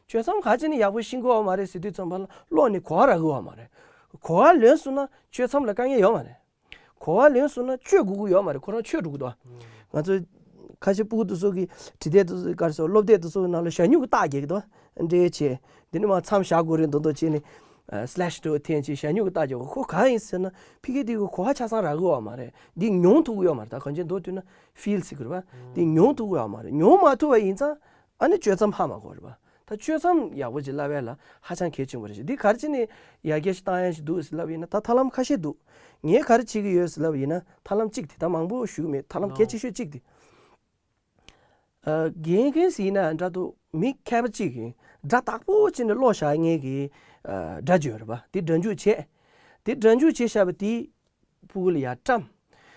གཅོད་མཚམས་ག་ཅི་ནས་ཡག་པོ་ཤེས་ཀྱི་ཡོད་མ་རེད་ཟེར་དུས་ཙམ་པ་ལ་ཀློག་ནས་གོ་བ་རག་གི་ཡོད་མ་རེད། གོ་བ་ལོན་སོང་ན་གཅོད་མཚམས་ལ་དཀའ་ངལ་ཡོད་མ་རེད། གོ་བ་ལོན་སོང་ན་ཆོད་དགོས་ཀྱི་ཡོད་མ་རེད། ཁོ་རང་ཆོད་འགྲོ་གི་འདུག་ང་ཚོ་ཁ་ཤས་སྤུ་གུ་དེ་ཚོ་གི་བྲིས་དེབ་དེ་ཚོ་ག་རེ་ཟེར་སློབ་དེབ་དེ་ཚོ་གི་ནང་ལ་ཞྭ་སྨྱུག་གི་རྟགས་རྒྱག་གི་འདུག་འདྲེ་བྱས། འདི་ནི་མ་མཚམས་བཞག་དགོས་རེད་མདོག་མདོག་བྱས་ནས། ཨ། སི་ལེ་ཤི་འདྲ་བོ་འཐེན་བྱས་ཞྭ་སྨྱུག་གི་རྟགས་རྒྱག་གི། ཁོ་གང་ཡིན་ཟེར་ན་ཕ་གི་དེ་གི་གོ་བ་ཆ་ཚང་རག་གི་ཡོད་མ་རེད། འདི་མྱོང་ཐུབ་ཀྱི་ཡོད་མ་རེད། ད་གང་ཅི་མདོག་བསྡུས་ན་ཕིལ་ཟེར་གི་རེད་པ། འདི་མྱོང་ཐུབ་ཀྱི་ཡོད་མ་རེད། མྱོང་མ་ཐུབ་པ་ཡིན་ཙང་ཨ་ནི་གཅོད་མཚམས་ཧ་མ་གོ་རེད་པ། ད་གཅོད་མཚམས་ཡག་པོ་ཅིག་བསླབ་ཡ་ལ་ཧ་ཅང་གལ་ཆེན་པོ་རེད་ཤག་འདི་ག་རེ་བྱས་ནས་ཡར་རྒྱས་ཤིག་བཏང་ཡ་ཞིག་འདུག་ཟེར་ལབ་ཡིན་ན་ད་ཐབས་ལམ་ཁ་ཤས་འདུག་ངས་ག་རེ་བྱེད་ཀྱི་ཡོད་ཟེར་ལབ་ཡིན་ན་ཐབས་ལམ་གཅིག་དེ། ད་མང་པོ་ཞུ་གི་མེད། ཐབས་ལམ་གལ་ཆེ་ཤོས་གཅིག་དེ། ཨ། རྒན་རྒན་ཟེར་ཡིན་ན་འདྲ་འདུག་མི་མཁས་པ་གཅིག་གིས་སྒྲ་དག་པོ་བྱས་ནས་ཀློག་བཞག་མཁན་གྱི་ཨ་སྒྲ་ཅིག་ཡོད་རེད་པ། དེ་སྒྲ་འཇུག་བྱས། དེ་སྒྲ་འཇུག་བྱས་བཞག་པ་དེ་སྤུ་གུ་ལ་ཡར་བཀྲམ།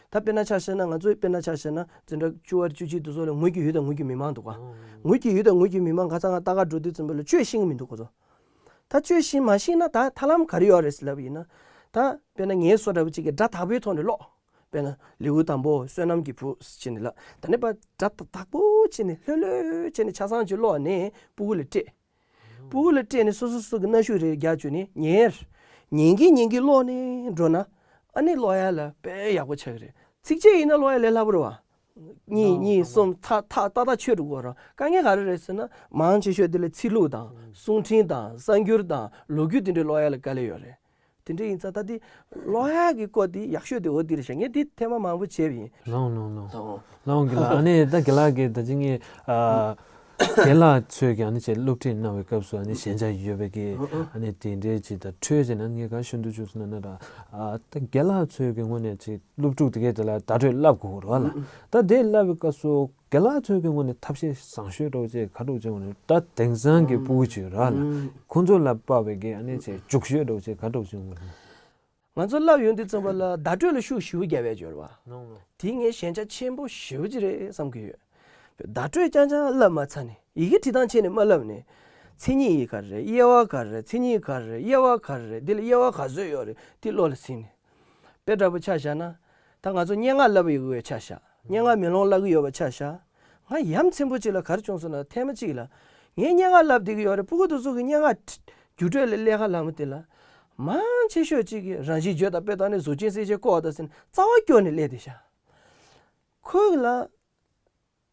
ད་དཔེར་ན་ཆ་བཞག་ན་ང་ཚོས་དཔེར་ན་ཆ་བཞག་ན་འཛིན་གྲྭ་བཅུ་པ་བཅུ་གཅིག་དེ་ཚོ་ལ་ངོས་ཀྱི་ཡུལ་དང་ངོས་ཀྱི་མི་མང་འདུག་ག་ངོས་ཀྱི་ཡུལ་དང་ངོས་ཀྱི་མི་མང་ཁ་སང་ང་ལྟ་ག་འགྲོ་དུས་ཙམ་པ་ལ་བཅོས་ཤེས་ཀྱི་མི་འདུག་ཁོ་ཚོ། ད་བཅོས་ཤེས་མ་ཤེས་ན་ད་ཐབས་ལམ་ག་རེ་ཡོད་རེད་ཟེར་ལབ་པ་ཡིན་ན། ད་དཔེར་ན་ངའི་བཟོ་འདྲ་པོ་གཅིག་གིས་སྒྲ་དག་པོའི་ཐོག་ནས་ཀློག་དཔེར་ན་ལེའུ་དང་པོ་བསོད་ནམས་ཀྱི་བུ་ཟེར་ནས་ལབ། ད་ནི་པ་སྒྲ་དག་པོ་བྱས་ནས་ལྷོད་ལྷོད་བྱས་ནས་ཆ་ཚང་ཅིག་ཀློག་ནས་སྤུ་གུ་ལ་སྤྲད། སྤུ་གུ་ལ་སྤྲད་ནས་སོ་སོ་སོ་གི་སྣ་ཤུགས་རེ་རྒྱག་བཅུག་ནས་ཉན། ཉན་གྱིན་ཉན་གྱིན་ཀློག་ནས་འགྲོ་ན་ཨ་ནི་ཀློག་ཡ་ལ་དཔེ་ཡག་པོ་ཆགས་ཀྱི་རེད། ཚིགས་བཅད་ཡིན་ན་ཀློག་ཡ་ལས་སླ་པོ་རེད་བ། གཉིས་གཉིས་གསུམ་ཐག་ཐག་ཏག་ཏག་ཆོད་འགྲོ་གི་རེད། དཀའ་ངལ་ག་རེ་རེད་ཟེར་ན་མང་ཆེ་ཤོས་དེ་ལ་ཚིག་ལྷུག་དང་གསུང་འཕྲིན་དང་གསར་འགྱུར་དང་ལོ་རྒྱུས་དེ་འདྲའི་ཀློག་ཡ་ལ་དཀའ་ལས་ཡོད་རེད། དེ་འདྲ་ཡིན་ཙང་ད་དེ་ཀློག་ཡག་གི་སྐོར་དེ་ཡག་ཤོས་དེ་འོ་དེ་རེད་ཤག་ངས་དེ་ཐེངས་མ་མང་པོ་བྱས་པ་ཡིན། ལོང་ལོང་ལོང་ལོང་། ལོང་གི་ལ་ཨ་ནི་ད་དགེ་ལགས་ཀྱིས་ད་ཅི་ངས་ཨ་རྒན་ལགས་ཚོས་ཀྱི་ཨ་ནི་བྱས་སློབ་ཁྲིད་གནང་བའི་སྐབས་སུ་ཨ་ནི་ཞན་ཆ་ཡོད་པའི་གི་ཨ་ནི་དེ་འདྲའི་ཅིག་ད་འཕྲོས་བྱས་ན་ངས་ག་ཤོད་འདུག་བཅུག་སོང་ན་ན་ད་ཨ་ད་དགེ་ལགས་ཚོས་ཀྱི་ངོས་ནས་ཅིག་སློབ་ཕྲུག་དེ་གས་དེ་ལ་བརྡ་སྤྲོད་བསླབ་དགོས་རེད་བ་ལ། ད་དེ་བསླབ་པའི་སྐབས་སུ། རྒན་ལགས་ཚོའི་གི་ངོས་ནས་ཐབས་ཤེས་བཟང་ཤོས་འདྲ་བོ་ཅིག་ག་འདྲ་བོ་ཅིག་ངོས་ནས་ད་དེང་སང་གི་ཕྲུ་གུ་ཅིག་ར་ལ་ཁོང་ཚོ་ལ་དཔག་པའི་གི་ཨ་ནི་ཅིག་རྒྱུགས་ཤོས་འདྲ་བོ་ཅིག་ག་འདྲ་བོ་ཅིག་ངོས་ནས། ང་ཚོ་བསླབ་ཡོང་དུས་ཙམ་པ་ལ་བརྡ་སྤྲོད་ལ་ཤུགས་ཞེ་པོ་རྒྱབ་ཡ་ཅིག་ཡོད་རེད་བ། དེ་ངའི་ཞན་ཆ་ཆེན་པོ་ཞེ་པོ་ཅིག་རེད་བསམ་གི་ཡོད། བརྡ་སྤྲོད་རྐྱང་རྐྱང་བསླབ་མ་ཚར་ནས་ཡི་གེ་བྲིས་སྟངས་བྱས་ནས་མ་བསླབ་ནས། མཚན་ཉིད་ཡིན་ག་རེ་རེད། དབྱེ་བ་ག་རེ་རེད། མཚན་ཉིད་ག་རེ་རེད། དབྱེ་བ་ག་རེ་རེད། འདི་ལ་དབྱེ་བ་ག་ཚོད་ཡོད་རེད། འདི་བློ་ལ་ཟིན་ནས། དཔེ་འདྲ་པོ་ཆ་བཞག་ན། ད་ང་ཚོ་སྙན་ངག་བསླབ་ཡོད་པ་ཆ་བཞག་སྙན་ངག་མེ་ལོང་བསླབ་ཀྱི་ཡོད་པ་ཆ་བཞག་ང་ཡ་མཚན་པོ་གཅིག་ལ་ག་རེ་བྱུང་སོང་ན་ཐེངས་མ་གཅིག་ལ། ངས་སྙན་ངག་བསླབ་བསྡད་ཀྱི་ཡོད་རེད། ཕྲུ་གུ་དེ་ཚོ་གི་སྙན་ངག་རྒྱུགས་སྤྲོད་ལ་ལས་ཀ་ལངས་པ་དེ་ལ། མང་ཆེ་ཤོས་གཅིག་གིས་རང་བཞིན་བརྗོད་དང་དཔེ་བལྟས་ནས་གཟུགས་ཅན་གསལ་བྱེད་བཀོད་པ་དང་ཟེར་ནས་རྩ་བ་སྐྱོར་ནས་སླེབས་བསྡད་ཤག་ཁོས་ལ།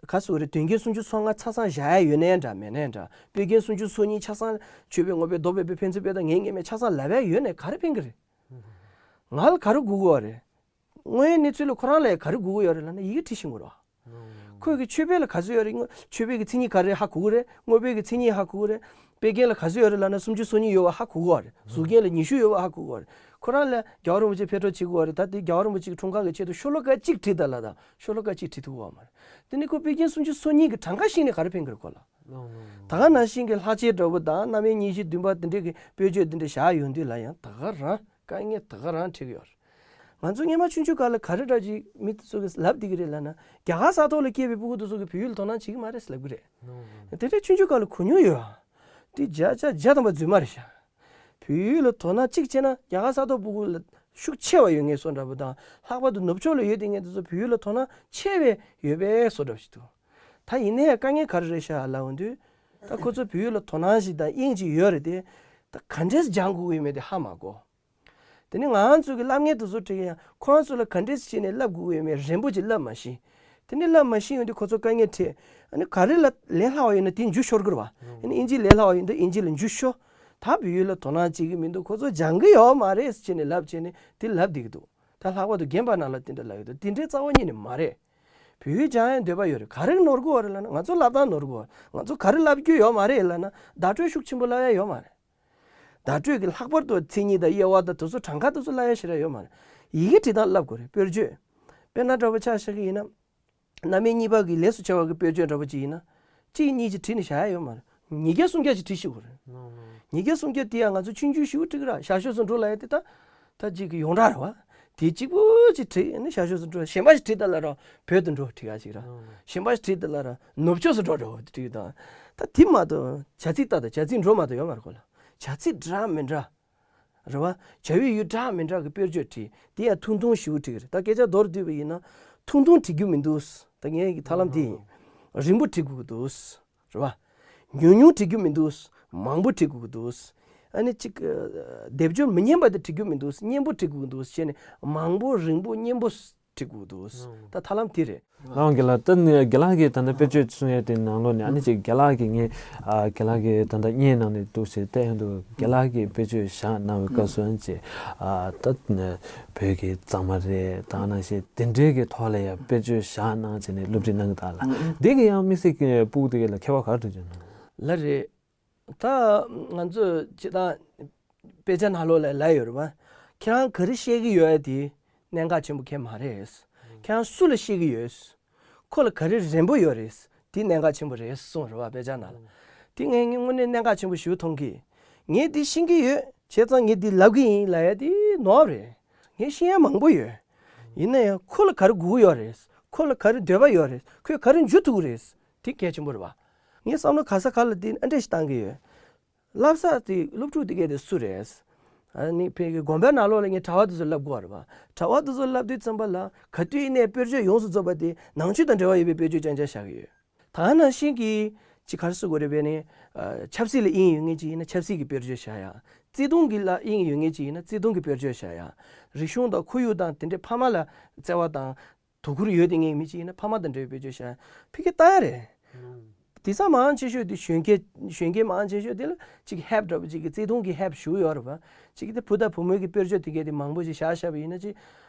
ག་ཟེར་རེད། དོན་རྐྱེན་སུམ་ཅུ་སོ་ལྔ་ཆ་ཚང་བཞག་ཡ་ཡོད་ནའི་འདྲ་མེད་ནའི་འདྲ། དཔེ་རྐྱེན་སུམ་ཅུ་སོ་གཉིས་ཆ་ཚང་ཆོས་པས་ངོ་སྤྲོད་མདོ་སྦས་པའི་ཕན་ཚུན་དཔེ་དང་ངའི་ངེས་མེད་ཆ་ཚང་ལབ་ཡ་ཡོད་ནའི་ག་རེ་ཕན་གི་རེད། ང་ལ་ག་རེ་དགོས་ཀྱི་ཡོད་རེད། དངོས་ཡོད་གནས་ཚུལ་ལ་ཁོ་རང་ལ་ཡ་ག་རེ་དགོས་ཀྱི་ཡོད་རེད་ལབ་ན་ཡི་གེ་བྲིས་ཤེས་དགོས་རེད་བ། ཁོས་གི་ཆོས་དཔེ་ལ་ག་ཚོད་ཡོད་རེད། ཆོས་དཔེ་གི་མཚན་ཉིད་ག་རེ་ཧ་གོ་གི་རེད། དངོས་དཔེ་གི་མཚན་ཉིད་ཧ་གོ་གི་རེད། དཔེ་རྒྱན་ལ་ག་ཚོད་ཡོད་རེད་ལབ་ན་སུམ་ཅུ་སོ་གཉིས་ཡོད་པ་ཧ་གོ་གི་རེད། གཟུགས་རྒྱན་ལ་ཉི་ཤུ་ཡོད་པ་ཧ་གོ་གི་རེད། ཁོ་རང་ལ་རྒྱལ་བ་རིན་པོ་ཆེ་ཕེབས་འཕྲོ་བྱེད་དགོས་རེད། ད་དེ་རྒྱལ་བ་རིན་པོ་ཆེ་གི་འཁྲུངས་སྐར་གི་ཆེད་དུ་ཤོ་ལོ་ཀ་གཅིག་བྲིས་ད་ལ་ད་ཤོ་ལོ་ཀ་གཅིག་བྲིས་ཐུབ་ཀྱི་ཡོད་མ་རེད། དེ་ནི་ཁོ་དཔེ་རྒྱན་སུམ་ཅུ་སོ་གཉིས་གི་གྲངས་ཀ་ཤེས་ནས་ག་རེ་ཕན་གི་རེད་ཁོ་ལ། ད་ག་ནང་བཞིན་གི་ལྷག་བཅས་འདྲ་པོ་དང་རྣམ་དབྱེ་གཉིས་བཞི་བདུན་པ་དེ་འདྲས་ཀྱི་དཔེ་བརྗོད་དེ་འདྲས་བཞག་ཡོང་དུས་ལ་ཡང་ད་ག་རང་དཀའ་ངལ་ད་ག་རང་འཕྲད་ཀྱི་ཡོད་རེད། ང་ཚོ་སྔོན་མ་ཆུང་ཆུང་སྐབས་ལ་ག་རེ་འདྲ་ཅིག་མི་དེ་ཚོ་གིས་ལབ་བསྡད་ཀྱི་རེད་ལབ་ན། རྒྱ་གར་ས་ཐོག་ལ་སྐྱེས་པའི་ཕྲུ་གུ་དེ་ཚོ་གིས་བོད་ཡིག་ལ་དོ་སྣང་བྱེད་ཀྱི་མ་རེད་ལབ་ཀྱི་རེད། དེ་འདྲའི་ཆུང་ཆུང་སྐབས་ལ་གོ་མྱོང་ཡོད་ཨ། དེ་བརྒྱ་ཆ་བརྒྱ་ཐམ་པ་རྫུན་མ་རེད་ཤག་བོད་ཡིག་ལ་དོ་སྣང་གཅིག་བྱས་ན་རྒྱ་གར་ས་ཐོག་ཕྲུ་གུ་ལ་ཤུགས་ཆེ་བ་ཡོད་ངེས་བཟོ་འདྲ་པོ་དང་། ལྷག་པར་དུ་ནུབ་ཕྱོགས་ལ་ཡོད་དེ་ངེས་དེ་ཚོ་བོད་ཡིག་ལ་དོ་སྣང་ཆེ་བས་ཡོད་པའི་བཟོ་འདྲ་པོ་ཞིག་འདུག་ད་ཡིན་ནའི་དཀའ་ངལ་ག་རེ་རེད་ཤག་ལབ་འོང་དུས། ད་ཁོ་ཚོ་བོད་ཡིག་ལ་དོ་སྣང་ཞིག་དང་དབྱིངས་ཅིག་ཡོད་རེད་དེ། ད་ག་འདྲས་སྦྱང་དགོས་ཀྱི་ཡོད་མེད་དེ་ཧ་མ་གོ། དེ་ནི་ང་རང་ཚོ་གི་སློབ་གཉེར་དེ་ཚོ་ཁྲིད་ཀྱི་ཡང་ཁོ་རང་ཚོ་ལ་ག་འདྲས་བྱས་ནས་བསླབ་དགོས་ཀྱི་ཡོད་མེད་རན་པོ་ཅིག་བསླབ་མ་ཤེས། དེ་ནི་བསླབ་མ་ཤེས་ཡོང་དུས་ཁོ་ཚོ་དཀའ་ངལ་འཕྲད། ཨ་ནི་ག་རེ་ལ་ལས་སླ་བ་ཡོད་ན་དེ་འཇུ་ཤོར་གི་རེད་བ། ཨ་ནི་ཨིན་ཇི་ལས་སླ་བ་ཡོད་ན་ཨིན་ཇི་ལ་འཇུ་ཤོར། ད་བོད་ཡིག་ལ་དོ་སྣང་བྱེད་ཀྱི་མི་འདུག་ཁོ་ཚོ་སྦྱང་གི་ཡོད་མ་རེད་ཟེར་བྱས་ནས་ལབ་བྱས་ནས་དེ་ལབ་བསྡད་ཀྱི་འདུག་ད་ལྷག་པར་དུ་རྒན་པ་རྣམས་ལ་དེ་འདྲ་ལབ་ཀྱི་འདུག་དེ་འདྲའི་རྩ་བ་ཉིད་ནས་མ་རེད། བོད་ཡིག་སྦྱང་ཡའི་འདོད་པ་ཡོད་རེད། ག་རེ་ནོར་གི་ཡོད་རེད་ལབ་ན་ང་ཚོ་བསླབ་སྟངས་ནོར་གི་ཡོད་རེད། ང་ཚོ་ག་རེ་བསླབ་རྒྱུ་ཡོད་མ་རེད་ལབ་ན་བརྡ་སྤྲོད་ཤུགས་ཆེན་པོ་བསླབ་ཡ་ཡོད་མ་རེད། བརྡ་སྤྲོད་ཀྱི་ལྷག་པར་དུ་མཚན་ཉིད་དང་དབྱེ་བ་དང་དེ་ཚོ་གྲངས་ཀ་དེ་ཚོ་བསླབ་ཡ་ཞེ་དྲག་ཡོད་མ་རེད། ཡི་གེ་འབྲི་སྟངས་བསླབ་དགོས་རེད། དཔེར་བརྗོད། དཔེར་ན་འདྲ་པོ་ཆ་བཞག་གི་ཡིན་ན། རྣམ་དབྱེ་གཉིས་པ་གི་ལས་སུ་བྱ་བ་གི་དཔེར་བརྗོད་འདྲ་པོ་ཅིག་ཡིན་ན། གཅིག་གཉིས་ཅིག་བྲིས་ནས་བཞག་ཡ་ཡོད་མ་རེད། ཉིས་བརྒྱ་སུམ་བརྒྱ་ཅིག་བྲིས་ཤེས་དགོས་རེད། ཉིས་བརྒྱ་སུམ་བརྒྱ་དེ་ཡང་ང་ཚོ་ཆུང་ཆུང་ཞེ་པོ་བྲིས་ཀྱི་ར། ཞར་ཕྱོགས་སུ་འགྲོ་ལབ་ཡ་དེ་ད། ད་ཅིག་གི་ཡོངས་གྲགས་རེད་བ། དེ་གཅིག་པུ་ཅིག་བྲིས་ནས་ཞར་ཕྱོགས་སུ་འགྲོ། གཞན་པ་ཞིག་བྲིས་ད་ལ་ར་བོད་དུ་འགྲོ་བྲིས་ཡ་ཅིག་ར། གཞན་པ་ཞིག་བྲིས་ད་ལ་ར་ནུབ་ཕྱོགས་སུ་འགྲོ་འགྲོ་བྲིས་དང་། ད་དེ་མ་གཏོགས་བྱ་ཚིག་ལྟ་དང་བྱ་ཚིག་འགྲོ་མ་གཏོགས་ཡོད་མ་རེད་ཁོ་ལ། བྱ་ཚིག་འདྲ་མི་འདྲ། རེད་བ། བྱ་བའི་ཡུལ་འདྲ་མི་འདྲ་གི་དཔེར་བརྗོད་བྲིས། དེ་ཡང་ཐུང་ཐུང་ཞེ་པོ་བྲིས་ཀྱི་རེད། ད་སྐད་ཆ་མདོར་བསྡུས་པ་ཡིན་ན། ཐུང་ཐུང་བྲིས་རྒྱུ་མི་འདུག་ད་ངའི་གི་ཐབས་ལམ་དེ་ཡིན། རིང་པོ་བྲིས་དགོས་ཀྱི་འདུག་རེད་བ། ཉུང་ཉུང་བྲིས་རྒྱུ་མི་འདུག་མང་པོ་བྲིས་དགོས་ཀྱི་འདུག་ཨ་ནི་གཅིག་སྡེབ་སྦྱོར་མི་སྙན་པ་དེ་བྲིས་རྒྱུ་མི་འདུག་སྙན་པོ་བྲིས་དགོས་ཀྱི་འདུག་བྱས་ནས་མང་པོ་རིང་པོ་སྙན་པོ་བྲིས་དགོས་ཀྱི་འདུག་ད་ཐབས་ལམ་དེ་རེད། ལགས་དགེ་ལགས། ད་ནི་དགེ་ལགས་ཀྱིས་ད་ལྟ་དཔེར་བརྗོད་གསུང་ཡས་དེ་ནང་ལོགས་ནས་ཨ་ནི་ཅིག་དགེ་ལགས་ཀྱིས་ངས་ཨ་དགེ་ལགས་ཀྱིས་ད་ལྟ་བརྙན་ནང་ནས་འདུག་ཟེར་བལྟས་ཡོང་དུས་དགེ་ལགས་ཀྱིས་དཔེར་བརྗོད་བཞག་གནང་བའི་སྐབས་སུ་ཨ་ནི་ཅིག་ཨ་ད་ནི་བོད་ཀྱི་གཙང་མ་རེད། ད་ནང་བཞིན་དེ་འདྲའི་གི་ཐོག་ལ་ཡང་དཔེར་བརྗོད་བཞག་གནང་བྱས་ནས་སློབ་ཁྲིད་གནང་གི་འདུག་ལ། འདི་གི་ཡང་དམིགས་བསལ་གྱི་ཕྲུ་གུ་དེ་གས་ལ་ཁྱད་པར་ག་རེ་འདུག་ཅེ་ན། ལགས་རེད། ད་ང་ཚོས་སྤྱིར་བཏང་དཔེ་ཆ་ནང་ལོགས་ལ་ལབ་ཡོད་རེད་བ། ཁྱེད་རང་ག་རེ་བཤད་ཀྱི་ཡོད་ཡ་དེ་གནད་འགག་ཆེན་པོ་གང་ཡང་མ་རེད། ཁྱེད་རང་སུ་ལ་བཤད་ཀྱི་ཡོད། ཁོ་ལ་ག་རེ་རན་པོ་ཡོད་རེད། དེ་གནད་འགག་ཆེན་པོ་རེད་གསུངས་རེད་བ་དཔེ་ཆ་ནང་ལ། དེ་ངས་དངོས་གནས་གནད་འགག་ཆེན་པོ་ཞེ་པོ་མཐོང་གི། ངས་འདི་ཤེས་ཀྱི་ཡོད། བྱས་ཙང་ངས་འདི་ལབ་ཀྱི་ཡིན་ལབ་ཡ་དེ་ནོར་བ་རེད། ངས་ཤེས་ཡ་མང་པོ་ཡོད། ཡིན་ན་ཡང་ཁོ་ལ་ག་རེ་དགོས་ཀྱི་ཡོད་རེད། ཁོ་ལ་ག་རེ་འདོད་པ་ཡོད་རེད། ཁོས་ག་རེ་འཇུ་ཐུབ་ཀྱི་རེད། དེ་གལ་ཆེན་པོ་རེད་བ། ངས་བསམ་བློ་ག་ས་ག་ལ་དེ་ཨ་འདྲས་ཞིག་བཏང་གི་ཡོད། བསླབ་ས་དེ་སློབ་ཕྲུག་དེ་གས་དེ་སུ་རེད། ཨ་ནི་ཕ་གི་དགོན་པའི་ནང་ལོགས་ལ་ངས་གྲྭ་པ་དེ་ཚོ་བསླབ་དགོས་རེད་བ། གྲྭ་པ་དེ་ཚོ་བསླབ་དུས་ཙམ་པ་ལ་ག་དུས་ཡིན་ནའི་དཔེར་བརྗོད་ཡོངས་སུ་རྫོགས་པ་དེ་ནང་ཆོས་དང་འབྲེལ་བ་ཡོད་པའི་དཔེར་བརྗོད་རྐྱང་རྐྱང་བཞག་གི་ཡོད། ད་ནང་བཞིན་གྱི་ཅིག་ག་རེ་ཟེར་དགོས་རེད་པས་ནི། ཨ། ཆབ་སྲིད་ལ་དབྱིངས་ཡོད་མཁན་ཅིག་ཡིན་ན་ཆབ་སྲིད་ཀྱི་དཔེར་བརྗོད་བཞག་ཡ། བརྩེ་དུང་གི་ལ་དབྱིངས་ཡོད་མཁན་ཅིག་ཡིན་ན་བརྩེ་དུང་གི་དཔེར་བརྗོད་བཞག་ཡ། རིག་གཞུང་དང་ཁོར་ཡུག་དང་དེ་འདྲའི་ཕ་མ་ལ་བརྩེ་བ་དང་དོ་ཁུར་ཡོད་དེ་མཁན་མི་ཅིག་ཡིན་ན་ཕ་མ་དང་འབྲེལ་བའི་དཔེར་བརྗོད་བཞག་ཡ། ཕ་གི་ལྟ་ཡ་རེད། དེང་སང་མང་ཆེ་ཤོས་དེ་གཞོན་སྐྱེས་གཞོན་སྐྱེས་མང་ཆེ་ཤོས་དེ་ལ་ཅིག་ཧེབ་འདྲ་པོ་ཅིག་གི་བརྩེ་དུང་གི་ཧེབ་ཞུ་ཡོད་རེད་པ། ཅིག་གི་དེ་བུ་དང་བུ་མོའི་གི་དཔེར་བརྗོད་དེ་གས་དེ་མང་པོ་ཅིག་བཞག་བཞག་པ་ཡིན་ན་ཅིག་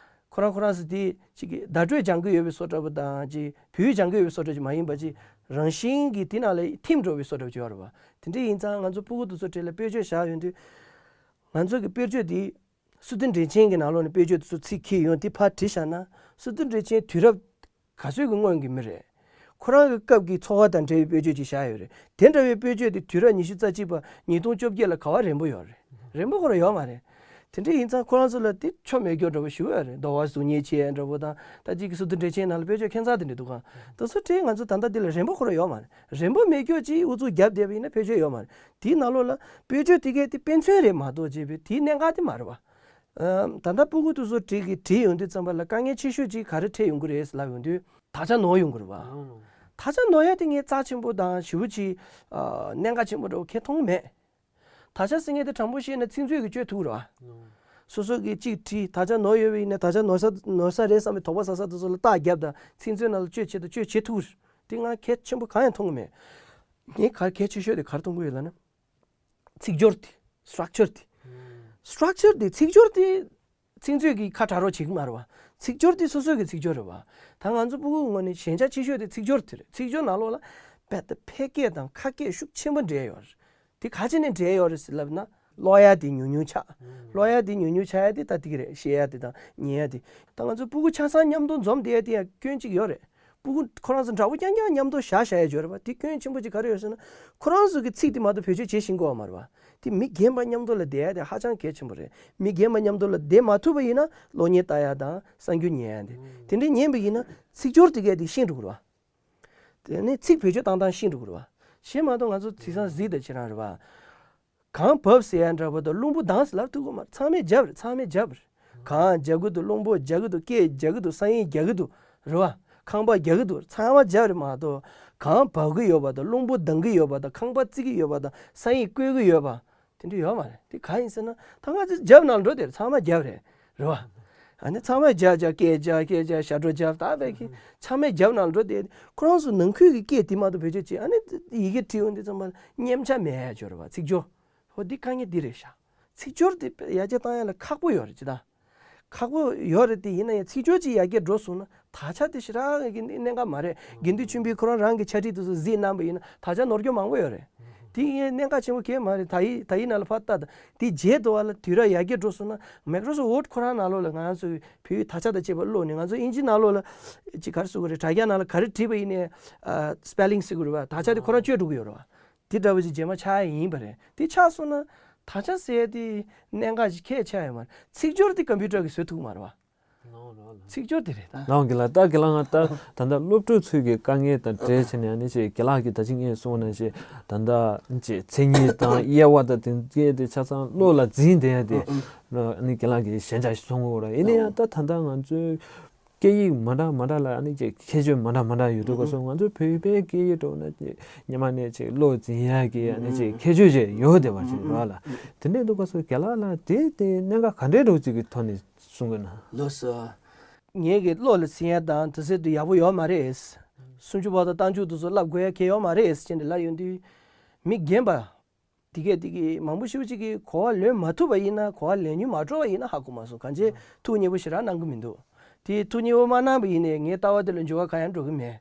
ཁོ་རང་ཁོ་རང་ཚོ་དེ་ཅིག་གི་བརྡ་སྤྲོད་སྦྱང་གི་ཡོད་པའི་བཟོ་འདྲ་པོ་དང་ཅིག་བོད་ཡིག་སྦྱང་གི་ཡོད་པའི་བཟོ་འདྲ་ཅིག་མ་ཡིན་པ་ཅིག་རང་བཞིན་གྱིས་དེ་ནང་ལ་ཐིམ་འགྲོ་བའི་བཟོ་འདྲ་པོ་ཅིག་ཡོད་རེད་པ། དེ་འདྲ་ཡིན་ཙང་ང་ཚོ་སྤུ་གུ་དེ་ཚོ་གྲས་ལ་དཔེར་བརྗོད་བཞག་ཡོང་དུས། ང་ཚོ་གི་དཔེར་བརྗོད་དེ་སི་ཏུ་འགྲེལ་ཆེན་གྱི་ནང་ལོགས་ནས་དཔེར་བརྗོད་དེ་ཚོ་ཚིག་འཁྱེར་ཡོང་དེ་ཕར་བྲིས་བཞག་ན། སི་ཏུ་འགྲེལ་ཆེན་དུས་རབས་ག་ཚོད་ཀྱི་སྔོན་གྱི་མི་རེད། ཁོ་རང་གི་སྐབས་ཀྱི་འཚོ་བ་དང་འབྲེལ་བའི་དཔེར་བརྗོད་ཅིག་བཞག་ཡོད་རེད། དེ་འདྲ་བའི་དཔེར་བརྗོད་དེ་དུས་རབས་ཉི་ཤུ་རྩ་གཅིག་པ་ཉིས་སྟོང་བཅོ་བརྒྱད་ལ་ག་བ་རན་པོ་ཡོད་རེད། རན་པོ་ཁོ་རང་ཡོད་མ་རེད། དེ་འདྲ་ཡིན་ཙང་ཁོ་རང་ཚོ་ལ་དེ་ཆོ་མེད་སྐྱོ་འདྲ་པོ་ཞུ་ཡོད་རེད། རྡོ་བ་གཟུགས་བརྙན་ཆེ་འདྲ་པོ་དང་ད་ཅིག་གི་སི་ཏུ་འགྲེལ་ཆེན་ནང་ལ་དཔེར་བརྗོད་ཁྱད་མཚར་དེ་འདྲ་འདུག་ག་དེ་ཚོ་དེ་ང་ཚོ་ད་ལྟ་འདི་ལ་རན་པོ་ཁོ་རང་ཡོད་མ་རེད། རན་པོ་མེད་སྐྱོ་ཅིག་ཨུ་ཚུགས་བརྒྱབ་བསྡད་པ་ཡིན་ན་དཔེར་བརྗོད་ཡོད་མ་རེད། དེའི་ནང་ལོགས་ལ་དཔེར་བརྗོད་དེ་གས་དེ་དཔེ་མཚོན་རེད་མ་གཏོགས་བྱས་པའི་དེའི་གནད་འགག་དེ་མ་རེད་པ། ཨ། ད་ལྟ་སྤུ་གུ་དེ་ཚོ་བྲིས་ཀྱི་བྲིས་ཡོང་དུས་ཙམ་པ་ལ་དཀའ་ངལ་ཆེ་ཤོས་ཅིག་ག་རེ་འཕྲད་ཡོང་གི་རེད་ལབ་ཡོང་དུས་དག་ཆ་ནོར་ཡོང་གི་རེད་པ། དག་ཆ་ནོར་ཡ་དེ་ངས་རྩ་ཆེན་པོ་དང་ཞེ་པོ་ཅིག་ཨ། གནད་འགག་ཆེན་པོ་འདྲ་པོ་གང་ཡང་མཐོང་གི་མེད། དག་ཆ་ཟེར་མཁན་དེ་དྲང་པོ་བཤད་ན་ཚིག་མཛོད་ཀྱིས་བཅོས་ཐུབ་རེད་པ། སོ་སོ་གིས་གཅིག་བྲིས་དག་ཆ་ནོར་ཡོད་པ་ཡིན་ན་དག་ཆ་ནོར་ས་ནོར་ས་རེད་བསམ་པའི་དོགས་པ་ཟ་ས་དེ་ཚོ་ལ་རྟགས་བརྒྱབ་དང་ཚིག་མཛོད་ནང་ལ་བཅོས་བྱེད་དང་བཅོས་བྱེད་ཐུབ་རེད། དེ་ང་གལ་ཆེན་པོ་གང་ཡང་མཐོང་གི་མེད། ངས་ག་གལ་ཆེ་ཤོས་དེ་ག་རེ་མཐོང་གི་ཡོད་ལབ་ན། ཚིག་སྦྱོར་དེ། སི་ཊག་ཅར་དེ། སི་ཊག་ཅར་དེ་ཚིག་སྦྱོར་དེ་ཚིག་མཛོད་ཀྱིས་ཁ་གྲག་རོགས་བྱེད་ཀྱི་མ་རེད་པ། ཚིག་སྦྱོར་དེ་སོ་སོ་གི་ཚིག་སྦྱོར་རེད་པ། ད་ང་ཚོ་སྤུ་གུའི་ངོས་ནས་ཞན་ཆ་ཆེ་ཤོས་དེ་ཚིག་སྦྱོར་དེ་རེད། ཚིག་སྦྱོར་ནང་ལོགས་ལ་རྦད་དེ་ཕལ་སྐད་དང་ཁ་སྐད་ཤུགས་ཆེན་པོ་འདྲེས་ཡོད་རེད། དེ་ག་ཅི་ནས་འདྲེས་ཡོད་རེད་ཟེར་ལབ་ན་ཀློག་ཡ་དེ་ཉུང་ཉུང་ཆགས། ཀློག་ཡ་དེ་ཉུང་ཉུང་ཆགས་ཡ་དེ་ད་དེ་གི་རེད། བཤད་ཡ་དེ་དང་ཉན་ཡ་དེ། ད་ང་ཚོ་སྤུ་གུ་ཆ་ཚང་མཉམ་དུ་འཛོམས་བསྡད་ཡ་དེ་ཡང་སྐྱོན་གཅིག་ཡོད་རེད། སྤུ་གུ་ཁོ་རང་ཚོ་འདྲ་པོ་རྐྱང་རྐྱང་མཉམ་དུ་བཞག་བཞག་ཡ་ཅིག་ཡོད་རེད་པ། དེ་སྐྱོན་ཆེན་པོ་ཅིག་ག་རེ་ཡོད་ཟེར་ན། ཁོ་རང་ཚོ་གི་ཚིག་དེ་མ་གཏོགས་བེད་སྤྱོད་བྱེད་ཤེས་ཀྱི་ཡོད་མ་རེད་པ། དེ་མི་རྒན་པ་མཉམ་དུ་ལ་བསྡད་ཡ་དེ་ཧ་ཅང་གལ་ཆེན་པོ་རེད། མི་རྒན་པ་མཉམ་དུ་ལ་བསྡད་མ་ཐུབ་པ་ཡིན་ན་གློག་བརྙན་ལྟ་ཡ་དང་གསར་འགྱུར་ཉན་ཡ་དེ། དེ་འདྲ་ཉན་པ་ཡིན་ན་ཚིག་སྦྱོར་དེ་གས་དེ་ཤེས་འགྲོ་གི་རེད་པ། དེ་ནས་ཚིག་བེད་སྤྱོད་བཏང་སྟངས་ཤེས་འགྲོ་གི་རེད་པ། གཞན་མ་གཏོགས་ང་ཚོ་དེང་སང་གཟིགས་དང་ཁྱེད་རང་རེད་པ། གངས་བབས་ཟེར་ཡ་འདྲ་པོ་དང་རླུང་བུ་ལྡང་ཟེར་ལབ་ཐུབ་ཀྱི་མ་རེད། ཚང་མས་རྒྱབ་རེད། ཚང་མས་རྒྱབ་རེད། གངས་རྒྱག་གི་འདུག་རླུང་བུ་རྒྱག་གི་འདུག་སྐད་རྒྱག་གི་འདུག་ས་ཡིན་རྒྱག་གི་འདུག་རེད་པ། ཁང་པ་རྒྱག་གི་འདུག་ཚང་མ་རྒྱབ་རེད་མ་གཏོགས། གངས་བབས་ཀྱི་ཡོད་པ་དང་རླུང་བུ་ལྡང་གི་ཡོད་པ་དང་ཁང་པ་བརྩིགས་ཀྱི་ཡོད་པ་དང་ས་ཡིན་བརྐོས་ཀྱི་ཡོད་པ། དེ་འདྲ་ཡོད་མ་རེད། དེ་གང་ཡིན་ཟེར་ན་ད་ང་ཚོ་རྒྱབ་ནང་འགྲོ་དེ་རེད། ཚང་མ་རྒྱབ་རེད། རེད་པ། ཨ་ནི་ཚང་མས་རྒྱབ་རྒྱབ་སྐད་རྒྱབ་སྐད་རྒྱབ་ཞབས་བྲོ་རྒྱབ་ད་བས་ཀྱི་ཚང་མས་རྒྱབ་ནང་འགྲོ་དེ་ཁོ་རང་ཚོ་ནང་ཁུལ་གྱི་སྐད་དེ་མ་གཏོགས་བེད་སྤྱོད་བྱེད། ཨ་ནི་ཡི་གེ་བྲིས་ཡོང་དུས་ཙམ་པ་མཉེན་ཆ་མེད་ཡ་ཅིག་ཡོད་རེད་པ། ཚིག་སྦྱོར། ཧོ་འདི་དཀའ་ངལ་འདི་རེད་ཤག་ཚིག་སྦྱོར་དེ་ཡར་རྒྱས་བཏང་ཡ་ལ་ཁག་པོ་ཡོད་རེད་ཅི་ད། ཁག་པོ་ཡོད་རེད་དེ་ཡིན་ན་ཡང་ཚིག་སྦྱོར་ཅིག་ཡར་རྒྱས་འགྲོ་སོང་ན་དག་ཆ་དེ་ཞེ་དྲག་གི་གནད་འགག་མ་རེད། དགེ་འདུན་ཆོས་འཕེལ་ཁོ་རང་རང་གི་ཕྱག་བྲིས་དེ་ཚོ་གཟིགས་གནང་པ་ཡིན་ན་དག་ཆ་ནོར་སྐྱོན་མང་པོ་ཡོད་རེད། དེ་ཡིན་གནད་འགག་ཆེན་པོ་གང་ཡང་མ་རེད། དག་ཡིག་དག་ཡིག་ནང་ལ་ཕར་ལྟ་དང་དེ་རྗེས་དུ་བ་ལ་དུས་རབས་ཡར་རྒྱས་འགྲོ་སོང་ན་Microsoft Word ཁོ་རང་ནང་ལོགས་ལ་ང་ཚོའི་བོད་ཡིག་དག་ཆ་དང་བཅས་པ་ཀློག་ནས་ང་ཚོ་ཨིན་ཇི་ནང་ལོགས་ལ་ཅིག་ག་རེ་ཟེར་དགོས་རེད། དྲ་རྒྱ་ནང་ལ་ག་རེ་བྲིས་པ་ཡིན་ནའི་ཨ་spelling ཟེར་དགོས་རེད་པ། དག་ཆ་དེ་ཁོ་རང་བཅོས་འགྲོ་གི་ཡོད་རེད་པ། དེ་འདྲ་བོ་ཅིག་རྗེས་མ་ཆགས་ཡ་ཡིན་པ་རེད། དེ་ཆགས་སོང་ན་དག་ཆ་ཟེར་ཡ་དེ་གནད་འགག་ཅིག་ཁྱད་ཆགས་ཡོད་མ་རེད། ཚིག་སྦྱོར་དེ་ཀམ་པུ་ཊར་གིས་བཟོ་ཐུབ་ཀྱི་མ་རེད་པ། ཚིག་སྦྱོར་དེ་རེད་ད། ལགས་འོང་རྒན་ལགས། ད་རྒན་ལགས་ང་ད་ད་ལྟ་སློབ་ཕྲུག་ཚོའི་གི་དཀའ་ངལ་དང་འབྲེལ་བྱས་ནས་ཨ་ནི་ཅིག་རྒན་ལགས་ཀྱིས་ད་ཅི་ངས་གསུངས་ན་ཅིག་ད་ལྟ་ཅིག་མཚན་ཉིད་དང་དབྱེ་བ་དང་དེ་གས་དེ་ཆ་ཚང་བློ་ལ་འཛིན་བསྡད་ཡ་དེ་ཨ་ནི་རྒན་ལགས་ཀྱིས་ཞན་ཆ་ཞིག་གསུང་གི་ཡོད་རེད། ཡིན་ན་ཡང་ད་ད་ལྟ་ང་ཚོའི་སྐད་ཡིག་མ་འདྲ་མ་འདྲ་ལ་ཨ་ནི་ཅིག་ཁྱད་ཆོས་མ་འདྲ་མ་འདྲ་ཡོད་དུས་སྐབས་སུ་ང་ཚོ་བོད་པའི་སྐད་ཡིག་འདྲ་བོ་ན་ཅིག་སྔོན་མ་ནས་ཅིག་བློ་འཛིན་ཡག་གི་ཨ་ནི་ཅིག་ཁྱད་ཆོས་ཅིག་ཡོད་བསྡད་པ་ཅིག་རེད་པ་ལགས། དེ་འདྲའི་དུས་སྐབས་སུ་རྒན་ལགས་ལ་དེ་དེ་གནད་འགག་ག་འདྲའི་འདྲ་བོ་ཅིག་གི་ཐོག་ནས་གསུང་གི་ན། ལགས་སོ། ངེད་ཀྱི་བློ་ལ་ཟིན་ཡ་དང་དེ་ཚོ་དེ་ཡག་པོ་ཡོད་མ་རེད། སུམ་ཅུ་པ་དང་རྟགས་འཇུག་དེ་ཚོ་བསླབ་དགོས་ཡ་གང་ཡང་ཡོད་མ་རེད་ཅེས་འདྲ་ལབ་ཡོང་དུས། མི་རྒན་པ། དེ་གས་དེ་གས་མང་པོ་ཞེ་པོ་ཅིག་གིས་གོ་བ་ལོན་མ་ཐུབ་པ་ཡིན་ན་གོ་བ་ལེན་མྱོང་མ་འགྲོ་བ་ཡིན་ན་ཧ་གོ་མ་སོང་། གང་ཅི་ཐུགས་མཉེས་པོ་ཞེ་དྲག་གནང་གི་མི་འདུག་དེ་ཐུགས་མཉེས་པོ་མ་གནང་བ་ཡིན་ནའི་ངའི་ལྟ་བ་དེ་ལ་འགྱུར་བ་གང་ཡང་འགྲོ་གི་མེད།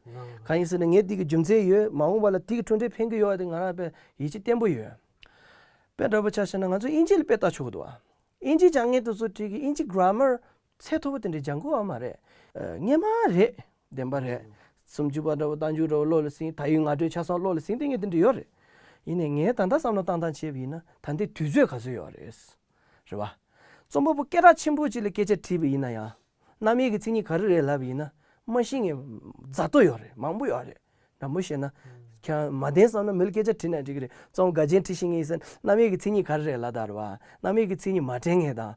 གང་ཡིན་ཟེར་ན་ངས་དེ་གི་རྒྱུ་མཚན་ཡོད། མ་འོངས་པ་ལ་དེ་གི་གྲུབ་འབྲས་ཕན་གི་ཡོད་པ་དེ་ང་རང་དཔེ་ཡིད་ཆེས་བརྟན་པོ་ཡོད། དཔེ་འདྲ་པོ་ཆ་བཞག་ན་ང་ཚོ་དབྱིན་ཇི་ལ་དཔེ་ལྟ་ཆོག་གི་འདུག་ཨ། དབྱིན་ཇི་སྦྱང་མཁན་དེ་ཚོ་ཁྲིད་ཀྱི་དབྱིན་ཇི་གྷ་ར་མར་ཚད་མཐོ་པོ་དེ་འདྲ་སྦྱང་དགོས་པ་མ་རེད། ཨ། སྔོན་མ་རེད། བདེན་པ་རེད། སུམ་ཅུ་པ་འདྲ་པོ་རྟགས་འཇུག་འདྲ་པོ་བློ་ལ་ཟིན། དག་ཡིག་ངོ་སྤྲོད་ཆ་ཚང་བློ་ལ་ཟིན་དེ་ངས་དེ་འདྲ་ཡོད་རེད། ཡིན་ནའི་ངས་ད་ལྟ་བསམ་བློ་བཏང་སྟངས་བྱས་པ་ཡིན་ན་ད་ལྟའི་དུས་ཚོད་ག་ཚོད་ཡོད་རེད། རེད་བ། རྩོམ་པ་པོ་སྐད་གྲགས་ཆེན་པོ་ཅིག་ལ་སྐད་ཆ་དྲིས་པ་ཡིན་ན་ཡང་། རྣམ་དབྱེ་གི་མཚན་ཉིད་ག་རེ་རེད་ལབ་པ་ཡིན་ན། མ་ཤེས་མཁན་རྫ་ཏོ་ཡོད་རེད། མང་པོ་ཡོད་རེད། དྲང་པོ་བཤད་ན། ཁྱེད་རང་མ་བདེན་བསམ་ན་མི་ལ་སྐད་ཆ་དྲིས་ན་འགྲིག་གི་རེད། རྩོམ་དགའ་ཆེན་ཁྲིད་ཤེས་ངེས་ཟེར་རྣམ་དབྱེ་གི་མཚན་ཉིད་ག་རེ་རེད་ལབ་ད་རེད་བ། རྣམ་དབྱེ་གི་མཚན་ཉིད་མ་དྲན་མཁན་དང་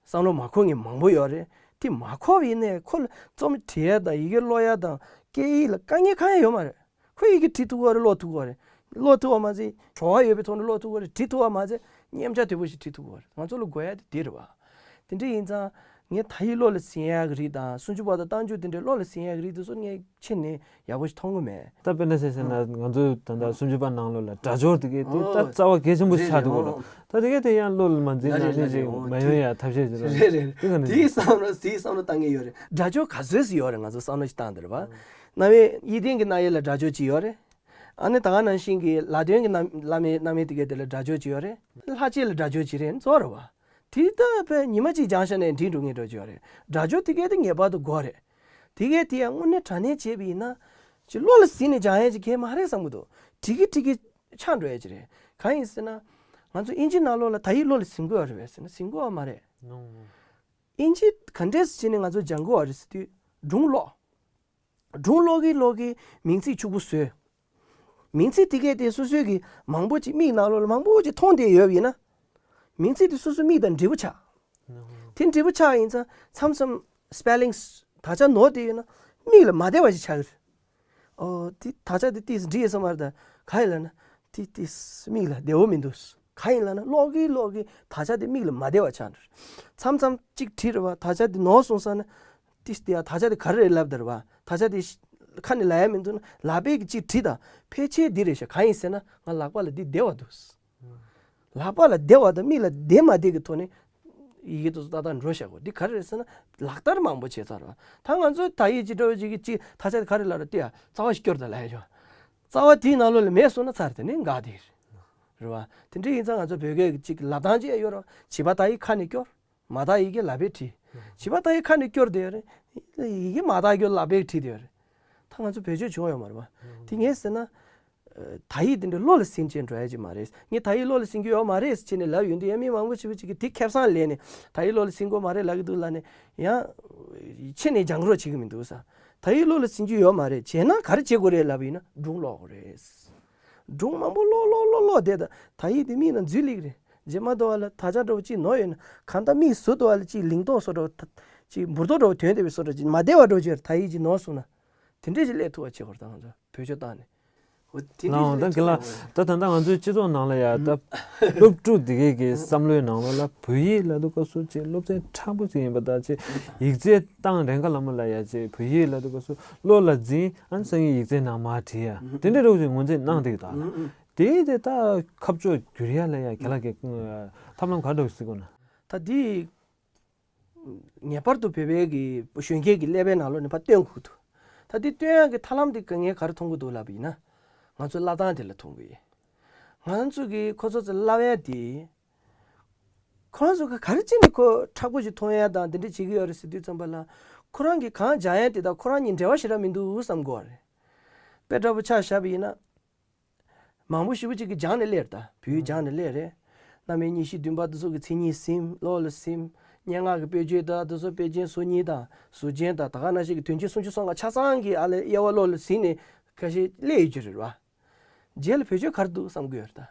བསམ་བློ་མ་འཁོར་མཁན་མང་པོ་ཡོད་རེད། དེ་མ་འཁོར་བ་ཡིན་ནའི་ཁོ་ལ་རྩོམ་བྲིས་ཡ་དང་ཡི་གེ་ཀློག་ཡ་དང་སྐད་ཡིག་ལ་དཀའ་ངལ་གང་ཡང་ཡོད་མ་རེད། ཁོ་ཡི་གེ་བྲིས་ཐུབ་ཀྱི་རེད། ཀློག་ཐུབ་ཀྱི་རེད། ཀློག་ཐུབ་པ་མ་ཟད་བྲོ་བ་ཡོད་པའི་ཐོག་ནས་ཀློག་ཐུབ་ཀྱི་རེད། བྲིས་ཐུབ་པ་མ་ཟད་མཉེན་ཆ་དོད་པོ་ཞིག་བྲིས་ཐུབ་ཀྱི་རེད། ང་ཚོ་ལ་དགོས་ཡ་དེ་དེ་རེད་བ། དེ་འདྲ་ཡིན་ཙང་ངས་དག་ཡིག་བློ་ལ་ཟིན་ཡ་གི་རིགས་དང་སུམ་ཅུ་པ་དང་རྟགས་འཇུག་དེ་འདྲའི་བློ་ལ་ཟིན་ཡ་གི་རིགས་དེ་ཚོ་ངས་ཁྱེད་ནས་ཡག་པོ་ཞིག་མཐོང་གི་མེད། ད་དཔེར་ན་བཤད་ཟེར་ན་ང་ཚོའི་ད་ལྟ་སུམ་ཅུ་པ་ནང་ལོགས་ལ་སྒྲ་སྦྱོར་དེ་གའི་དེ་ད་རྩ་བ་གལ་ཆེན་པོ་ཞིག་ཆགས་འདུག་གོ། ད་དེ་གའི་དེ་ཡང་བློ་ལ་མ་འཛིན་ན་ནི་ཅིག་མ་ཡོང་ཡ་ཐབས་ཤེས་ཅིག་རེད། དེ་ག་ནས་དེའི་བསམ་བློ་དེའི་བསམ་བློ་བཏང་མཁན་ཡོད་རེད། སྒྲ་སྦྱོར་ག་ཚོད་ཅིག་ཡོད་རེད། ང་ཚོ་བསམ་བློ་ཞིག་བཏང་བསྡད་རེད་བ། རྣམ་དབྱེ་ཡིད་བརྟན་གྱི་རྣམ་དབྱེ་ལ་སྒྲ་སྦྱོར་ཅིག་ཡོད་རེད། ཨ་ནི་ད་ག་ནང་བཞིན་གྱི་ལ་དོན་གྱི་རྣམ་རྣམ་དབྱེ་རྣམ་དབྱེ་དེ་གའི་དེ་ལ་སྒྲ་སྦྱོར་ཅིག་ཡོད་རེད། ལྷག་བཅས་ལ་སྒྲ་སྦྱོར་ཅིག་རེད། གཙོ་བོ་རེད་བ། དེ་ལྟ་བུའི་ཉི་མ་གཅིག་སྦྱངས་བཞག་ནས་འགྲིག་འགྲོ་ངེས་འགྲོ་ཅིག་ཡོད་རེད། སྒྲ་སྦྱོར་དེ་གའི་དེ་ངེས་པར་དུ་དགོས་རེད། དེ་གའི་དེ་ཡང་དངོས་གནས་དྲང་གནས་བྱས་པ་ཡིན་ན། ཅིག་བློ་ལ་ཟིན་ནས་སྦྱང་ཡས་ཅིག་གལ་མ་རེད་བསམ་གྱི་འདུག་འགྲིག་གི་འགྲིག་གི་ཆགས་འགྲོ་ཡས་ཅིག་རེད། གང་ཡིན་ཟེར་ན། ང་ཚོ་དབྱིན་ཇི་ནང་ལོགས་ལ་དག་ཡིག་བློ་ལ་ཟིན་དགོས་པ་རེད་པས་ཟེར་ན་ཟིན་དགོས་པ་མ་རེད། ཨིན་ཇི་ག་འདྲས་སེ་བྱས་ནས་ང་ཚོ་སྦྱང་དགོས་པ་རེད་ཟེར་དུས་སྒྲུང་ཀློག་སྒྲུང་ཀློག་གིན་ཀློག་གིན་མིང་ཚིག་ཕྱུག་པོ་བཟོས། མིང་ཚིག་དེ་གས་དེ་སོ་སོའི་གི་མང་པོ་ཅིག་མིག་ནང་ལོགས་ལ་མང་པོ་ཅིག་མཐོང་བསྡད་ཡོད་པ་ཡིན་ན། མིང་ཚིག་དེ་སོ་སོའི་མིག་དང་འདྲིས་པོ་ཆགས། དེ་འདྲིས་པོ་ཆགས་ཡིན་ཙང་མཚམས་མཚམས་སྤེ་ལིང་དག་ཆ་ནོར་བསྡད་ཡོད་ན་མིག་ལ་མ་བདེ་བ་ཞིག་ཆགས་ཀྱི་རེད། ཨོ་དེ་དག་ཆ་དེ་ཏིས་འགྲིག་ཡོད་ས་མ་རེད། ད་ག་ཡིན་ལབ་ན་དེ་ཏིས་མིག་ལ་བདེ་བོ་མི་འདུག་གང་ཡིན་ལབ་ན་ཀློག་གིན་ཀློག་གིན་དག་ཆ་དེ་མིག་ལ་མ་བདེ་བ་ཆགས་འགྲོ། མཚམས་མཚམས་གཅིག་བྲིས་རེད་བ། དག་ཆ་དེ་ནོར་སོང་ས་ན་ཏིས་དེ་ཡ་དག་ཆ་དེ་ག་རེ་རེད་ལབ་དེ་རེད་བ། དག་ཆ་དེ་ཤ་ཁ་ནས་ལབ་ཡ་མི་འདུག་ན་ལག་པས་ཀྱིས་གཅིག་བྲིས་དང་ཕལ་ཆེར་འདི་རེད་ཤག་གང་ཡིན་ཟེར་ན་ང་ལག་པ་ལ་འདི་བདེ་བ་འདུག་ལག་པ་ལ་བདེ་བ་དང་མིག་ལ་བདེ་མ་བདེ་གི་ཐོག་ནས་ཡི་གེ་དེ་ཚོ་ཏག་ཏག་འགྲོ་བཞག་གོ། འདི་ག་རེ་རེད་ཟེར་ན་ལག་བསྟར་མང་པོ་བྱས་ཚར་བ། ད་ང་ཚོ་དག་ཡིག་ཅིག་འདྲ་བོ་ཅིག་གིས་ཅིག་དག་ཆ་དེ་ག་རེ་ལབ་རེད་དེ་ཡ་རྩ་བ་ཞིག་སྐྱོར་དང་ལབ་ཡ་ཆོག་རྩ་བ་དེའི་ནང་ལོགས་ལ་མེད་སོང་ན་ཚར་དེ་ནས་འགག་དེ་རེད་བ། དེ་འདྲ་ཡིན་ཙང་ང་ཚོ་བོད་སྐད་ཅིག་ལབ་སྟངས་ཅིག་ཡོད་རེད་བ། བྱིས་པ་དག་ཡིག་ཁ་ནས་སྐྱོར། མ་དག་ཡིག་གི་ལག་པས་བྲིས། བྱིས་པ་དག་ཡིག་ཁ་ནས་སྐྱོར་བསྡད་ཡོད་རེད། ཡི་གེ་མ་དག་རྒྱུ་ལག་པས་བྲིས་བསྡད་ཡོད་རེད། ད་ང་ཚོ་བེད་སྤྱོད་བྱུང་ཡོད་མ་རེད་པ། དེ་ངས་ཟེར་ན། ཨ། དག་ཡིག་དེ་འདྲ་བློ་ལ་ཟིན་བྱས་འགྲོ་ཡ་ཅིག་མ་རེད། ངས་དག་ཡིག་བློ་ལ་ཟིན་རྒྱུ་ཡོད་མ་རེད་ཟེར་བྱས་ནས་ལབ་ཡོང་དུས་ཡང་མི་མང་པོ་ཞེ་པོ་ཅིག་གིས་དེ་ཁེ་བཟང་ལེན་ནས་དག་ཡིག་བློ་ལ་ཟིན་དགོས་མ་རེད་ལབ་ཀྱི་འདུག་ལབ་ནས་ཡང་ཕྱི་ནས་སྦྱང་རོགས་བྱེད་ཀྱི་མི་འདུག་ས། དག་ཡིག་བློ་ལ་ཟིན་རྒྱུ་ཡོད་མ་རེད། བྱས་ན་ག་རེ་བྱེད་དགོས་རེད་ལབ་པ་ཡིན་ན་སྒྲུང་ཀློག་དགོས་རེད། སྒྲུང་མང་པོ་ཀློག་ཀློག་ཀློག་ཀློག་བསྡད་ད་དག་ཡིག་དེ་མིག་ནང་འཛུལ་སླེབས་ཀྱི་རེད། རྗེས་མ་དུ་བ་ལ་དག་ཆ་འདྲ་བོ་གཅིག་ནོར་ཡོད་ན་གང་ལྟར་མིག་ཟུར་དུ་བ་ལ་གཅིག་ལིང་ཏོག་བཟོ་འདྲ་བོ་ད་གཅིག་འབུར་ཏོག་འདྲ་བོ་དོན་བསྡད་པའི་བཟོ་འདྲ་གཅིག་མ་བདེ་བ་འདྲ་བོ་ཅིག་དག་ཡིག་གཅིག་ནོར་སོང་ན་དེ་འདྲས་ཅིག་སླེབས་ཐུབ་པ་བྱེད་དགོས་རེད། ད་ང་ཚོ་བེད་སྤྱོད་བཏང་ནས། འོ་དེ་འདྲས་ལའང་ཅིག་ད་སླེབས་དགེ་ཐུབ་ལགས། པ་རེད། ད་ད་ལྟ་ང་ཚོའི་སྤྱི་ཚོགས་ནང་ལ་ཡ་ད་སློབ་ཕྲུག་འདི་གའི་གི་བསམ་བློའི་ནང་ལོགས་ལ་བོད་ཡིག་ལབ་དུས་སྐབས་སུ་ཅིག་སློབ་ཚན་མཁྲེགས་པོ་ཅིག་ཡིན་པ་དང་ཅིག་ཡིག་ཚད་བཏང་རེ་འགའ་ལ་མོ་ལ་ཡ་ཅིག་བོད་ཡིག་ལབ་དུས་སྐབས་སུ་བློ་ལ་འཛིན་ཨ་ནི་སང་ཉིན་ཡིག་ཚད་ནང་མར་བྲིས་ཡ་དེ་འདྲས་རོགས་ཅིག་ངོས་འཛིན་གནང་བསྡད་ཀྱི་འདུག་ཨ། དེ་དེ་ད་ཁ་ཕྱོགས་བསྒྱུར་ཡ་ལ་ཡ་རྒན་ལགས་ཀྱིས་ཐབས་ལམ་ག་འདྲ་ཞིག་གཟིགས་དགོས་ན། ད་འདི་ངེས་པར་དུ་བོད་པའི་གི་གཞོན་སྐྱེས་ཀྱི་ཀླད་པའི་ནང་ལོགས་ནས་ཕར་བཏོན་དགོས་འདུག་ད་འདི་བཏོན་ཡ་གི་ཐབས་ལམ་དེ་ངས་ག་རེ་མཐོང་གི་འདུག་ལབ་པ་ཡིན་ན། ང་ཚོའི་བསླབ་སྟངས་དེ་ལ་མཐོང་གི་ཡིན། ང་ཚོ་གི་ཁོ་ཚོ་ཚོ་བསླབ་ཡ་དེ། ཁོ་རང་ཚོ་ག་ག་རེ་བྱས་ནས་ཁོ་མཁྲེགས་པོ་ཞིག་མཐོང་ཡ་དང་དེ་འདྲ་བྱེད་ཀྱི་ཡོད་རེད་ཟེར་དུས་ཙམ་པ་ལ། ཁོ་རང་གིས་གང་སྦྱང་ཡ་དེ་དང་ཁོ་རང་གཉིས་འབྲེལ་བ་ཞེ་དྲག་མི་འདུག་བསམ་དགོས་པ་རེད། དཔེ་འདྲ་པོ་ཆ་བཞག་པ་ཡིན་ན། མང་པོ་ཞེ་པོ་ཅིག་གིས་སྦྱངས་ནས་སླེབས་རེད་ད། བོད་ཡིག་སྦྱངས་ནས་སླེབས་རེད། རྣམ་དབྱེ་གཉིས་བཞི་བདུན་པ་དེ་ཚོ་གི་མཚན་ཉིད་ཟིན། བློ་ལ་ཟིན། སྙན་ངག་གི་དཔེ་བརྗོད་དང་དེ་ཚོ་དཔེ་རྒྱན་བཟོ་མཁན་དང་བཟོ་རྒྱན་དང་ད་ག་ནང་བཞིན་གྱི་དོན་ཆེན་སུམ་ཅུ་སོ་ལྔ་ཆ་ཚང་གི་ཨ་ལས་དབྱེ་བ་བློ་ལ་ཟིན་ནས་ཁ་ཤས་སླེབས་ཡོད་ཀྱི་རེད་བ། རྗེས་ལ་བེད་སྤྱོད་ག་རེ་འདུག་བསམ་གྱི་ཡོད་རེད་ད།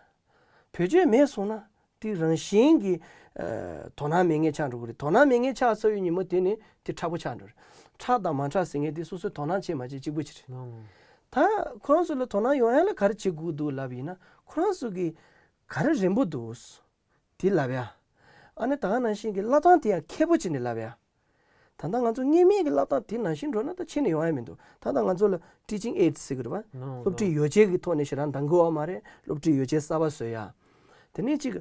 བེད་སྤྱོད་མེད་སོང་ན་དེ་རང་བཞིན་གྱིས་ཨ་དོ་སྣང་མེད་མཁན་ཆགས་འགྲོ་གི་རེད། དོ་སྣང་མེད་མཁན་ཆགས་ཚར་བའི་ཉིན་མོ་དེ་ནི་དེ་མཁྲེགས་པོ་ཆགས་འགྲོ་རེད། མཁྲེགས་དང་མ་མཁྲེགས་ཟེར་མཁན་དེ་སོ་སོས་དོ་སྣང་བྱེད་མ་བྱེད་གཅིག་པུ་ཅིག་རེད། ད་ཁོ་རང་ཚོ་ལ་དོ་སྣང་ཡོང་ཡ་ལ་ག་རེ་བྱེད་དགོས་འདུག་ལབ་ཡིན་ན་ཁོ་རང་ཚོ་གིས་ག་རེ་རན་པོ་འདུག་དེ་ལབ་ཡ། ཨ་ནི་ད་ག་ནང་བཞིན་གྱི་བསླབ་སྟངས་དེ་ཡང་མཁས་པོ་བྱས་ནས་ལབ་ཡ། ད་ལྟ་ང་ཚོ་སྔོན་མའི་གི་བསླབ་སྟངས་དེ་ནང་བཞིན་འགྲོ་ན་ད་ཕྱི་ནས་ཡོང་ཡ་མི་འདུག་ད་ལྟ་ང་ཚོ་ལ་teaching aids་ཟེར་གི་རེད་བ། སློབ་ཁྲིད་ཡོ་བྱད་ཀྱི་ཐོག་ནས་ཞེ་དྲག་འདང་གི་ཡོད་མ་རེད། སློབ་ཁྲིད་ཡོ་བྱད་གསར་པ་བཟོ་ཡ། དེ་ནས་གཅིག་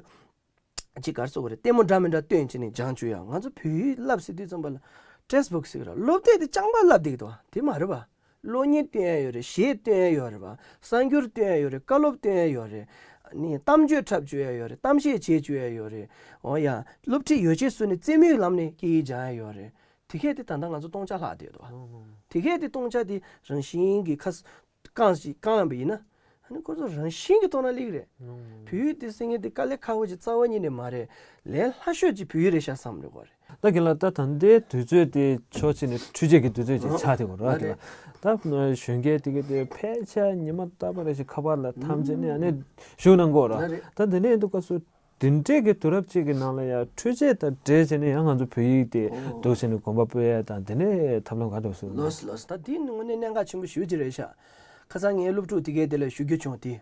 གཅིག་ག་རེ་ཟེར་དགོས་རེད། ལྟད་མོ་འདྲ་མི་འདྲ་སྟོན་བྱས་ནས་སྦྱང་བཅུག་ཡ། ང་ཚོ་བོད་ཡིག་བསླབ་ཟེར་དུས་ཙམ་པ་ལ་text book་ཟེར་གི་རེད། སློབ་དེབ་དེ་རྐྱང་པ་བསླབ་བསྡད་ཀྱི་འདུག་བ། དེ་མ་རེད་བ། གློག་བརྙན་སྟོན་ཡ་ཡོད་རེད། གཞས་སྟོན་ཡ་ཡོད་རེད་བ། གསར་འགྱུར་སྟོན་ཡ་ཡོད་རེད། བཀའ་སློབ་སྟོན་ཡ་ཡོད་རེད། ནི་གཏམ་བརྗོད་འཁྲབ་བཅུག་ཡ་ཡོད་རེད། གཏམ་བཤད་བྱེད་བཅུག་ཡ་ཡོད་རེད། འོ་ཡ། སློབ་ཁྲིད་ཡོ་བྱད་བཟོས་ནས་རྩེད་མོའི་ལམ་ནས་སྐད་ཡིག་སྦྱང་ཡ་ཡོད་རེད། དེ་གས་དེ་ད་ལྟ་ང་ཚོ་སྟོང་ཆ་ལྷག་བསྡད་འདུག་བ། དེ་གས་དེ་སྟོང་ཆ་དེ་རང་བཞིན་གྱི་ཁ་བསྐངས་ཤིག་བསྐངས་པ་ཡིན་ན། ཨ་ནི་ཁོ་ཚོ་རང་བཞིན་གྱི་ཐོག་ན་སླེབས་ཀྱི་རེད། བོད་ཡིག་དེ་ཟེར་མཁན་དེ་དཀའ་ལས་ཁག་པོ་ཅིག་རྩ་བ་ཉིད་ནས་མ་རེད། ལས་སླ་ཤོས་ཅིག་བོད་ཡིག་རེད་ཤག་བསམ་རེད་གོ་རེད། ད་རྒན་ལགས། ད་ད་ལྟའི་དུས་ཚོད་དེ་ཕྱོགས་གཅིག་ནས་འཕྲུལ་ཆས་ཀྱི་དུས་ཚོད་ཅིག་ཆགས་བསྡད་ཡོད་རེད་རྒན་ལགས། ད་གཞོན་སྐྱེས་དེ་ག་དེ་ཕལ་ཆེར་ཉི་མ་རྟག་པ་རེ་བཞིན་ཁ་པར་ལ་འཐམས་བྱས་ནས་ཨ་ནི་བཞུགས་གནང་གི་ཡོད་རེད། ད་དེ་འདྲ་ཡིན་དུས་སྐབས་སུ་དེ་འདྲའི་གི་དུས་རབས་ཅིག་གི་ནང་ལ་ཡང་འཕྲུལ་ཆས་དང་འབྲེལ་བྱས་ནས་ཡང་ང་ཚོ་བོད་ཡིག་དེ་འདུག་བྱས་ནས་གོམ་པ་སྤོ་ཡ་དང་དེ་འདྲའི་ཐབས་ལམ་ག་འདྲ་བཟོ། ལགས་སོ་ལགས་སོ། ད་དེ་ནི་དངོས་གནས་གནད་འགག་ཆེན་པོ་ཞེ་པོ་ཅིག་རེད་ཤག་ཁ་སང་ངའི་སློབ་ཕྲུག་དེ་གས་དེ་ལ་ཞུ་རྒྱུ་བྱུང་སྟེ།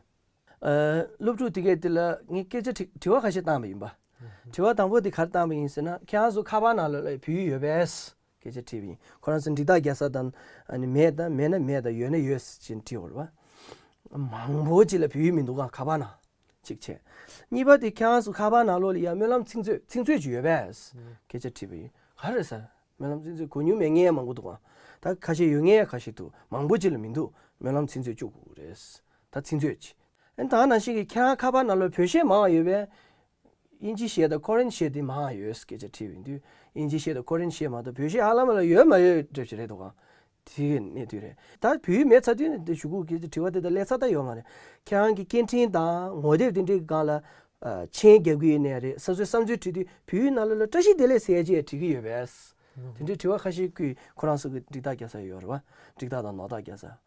ཨ། སློབ་ཕྲུག་དེ་གས་དེ་ལ་ངས་སྐད་ཆ་དྲི་དྲི་བ་ཁ་ཤས་བཏང་བ་ཡིན་པ། དྲི་བ་དང་པོ་དེ་ག་རེ་བཏང་བ་ཡིན་ཟེར་ན། ཁྱེད་རང་ཚོ་ཁ་པར་ནང་ལོགས་ལ་བོད་ཡིག་ཡོད་པས་སྐད་ཆ་དྲིས་པ་ཡིན། ཁོ་རང་ཚོ་འགྲིག་རྟགས་རྒྱག་ས་དང་ཨ་ནི་མེད་དང་། མེད་ན་མེད་དང་། ཡོད་ན་ཡོད་ཅེས་དྲིས་པ་རེད་པ། མང་པོ་ཅིག་ལ་བོད་ཡིག་མི་འདུག་ག་ཁ་པར་ནང་། གཅིག་བྱས། གཉིས་པ་དེ་ཁྱེད་རང་ཚོ་ཁ་པར་ནང་ལོགས་ལ་ཡ་སྨོན་ལམ་ཚིག་མཛོད་ཚིག་མཛོད་ཅིག་ཡོད་པས་སྐད་ཆ་དྲིས་པ་ཡིན། ག་རེ་ཟེར། སྨོན་ལམ་ཚིག་མཛོད་གོ་མྱོང་མེད་མཁན་མང་པོ་འདུག་ག་ད་ཁ་ཤས་ཡོད་མཁན་ཁ་ཤས་འདུག་མང་པོ་ཅིག་ལ་མི་འདུག་སྨོན་ལམ་ཚིག་མཛོད་བཅུག་དགོས་རེད། ད་ཚིག་མཛོད་ཅིག་ཨ་ནི་ད་ནང་བཞིན་གྱི་ཁྱེད་རང་ཁ་པར་ནང་ལོགས་བོད་གཞས་མང་བ་ཡོད་པས། དབྱིན་ཇི་གཞས་དང་ཁོ་རན་གཞས་དེ་མང་བ་ཡོད་སྐད་ཆ་དྲིས་པ་ཡིན་དུས། དབྱིན་ཇི་གཞས་དང་ཁོ་རན་གཞས་མ་གཏོགས་བོད་གཞས་ཧ་ལམ་ལ་ཡོད་མ་ཡོད་འདྲ་ཞིག་རེད་འདུག་ག་དེ་གནས་དུས་རེད། ད་བོད་ཡིག་མེད་ཚར་དུས་ནི་དེ་ཞུ་གུ་གི་དྲི་བ་དེ་དང་ལས་ཚ་ད་ཡོད་མ་རེད། ཁྱེད་རང་གི་སྐད་འཕྲིན་དང་ངོ་དེབ་དེ་འདྲའི་སྒང་ལ་ཨ་མཆན་རྒྱག་གི་ཡོད་ནའི་རེད། སོ་སོའི་བསམ་ཚུལ་དྲིས་དུས་བོད་ཡིག་ནང་ལོགས་ལ་བཀྲ་ཤིས་བདེ་ལེགས་ཟེར་ཡ་ཅིག་ཡང་འབྲི་གི་ཡོད་པས། དེ་འདྲའི་དྲི་བ་ཁ་ཤས་བསྐུལ། ཁོ་རང་ཚོ་གི་འགྲིག་རྟགས་རྒྱག་ས་ཡོད་རེད་པ། འགྲིག་རྟགས་དང་ནོར་རྟགས་རྒྱག་ས།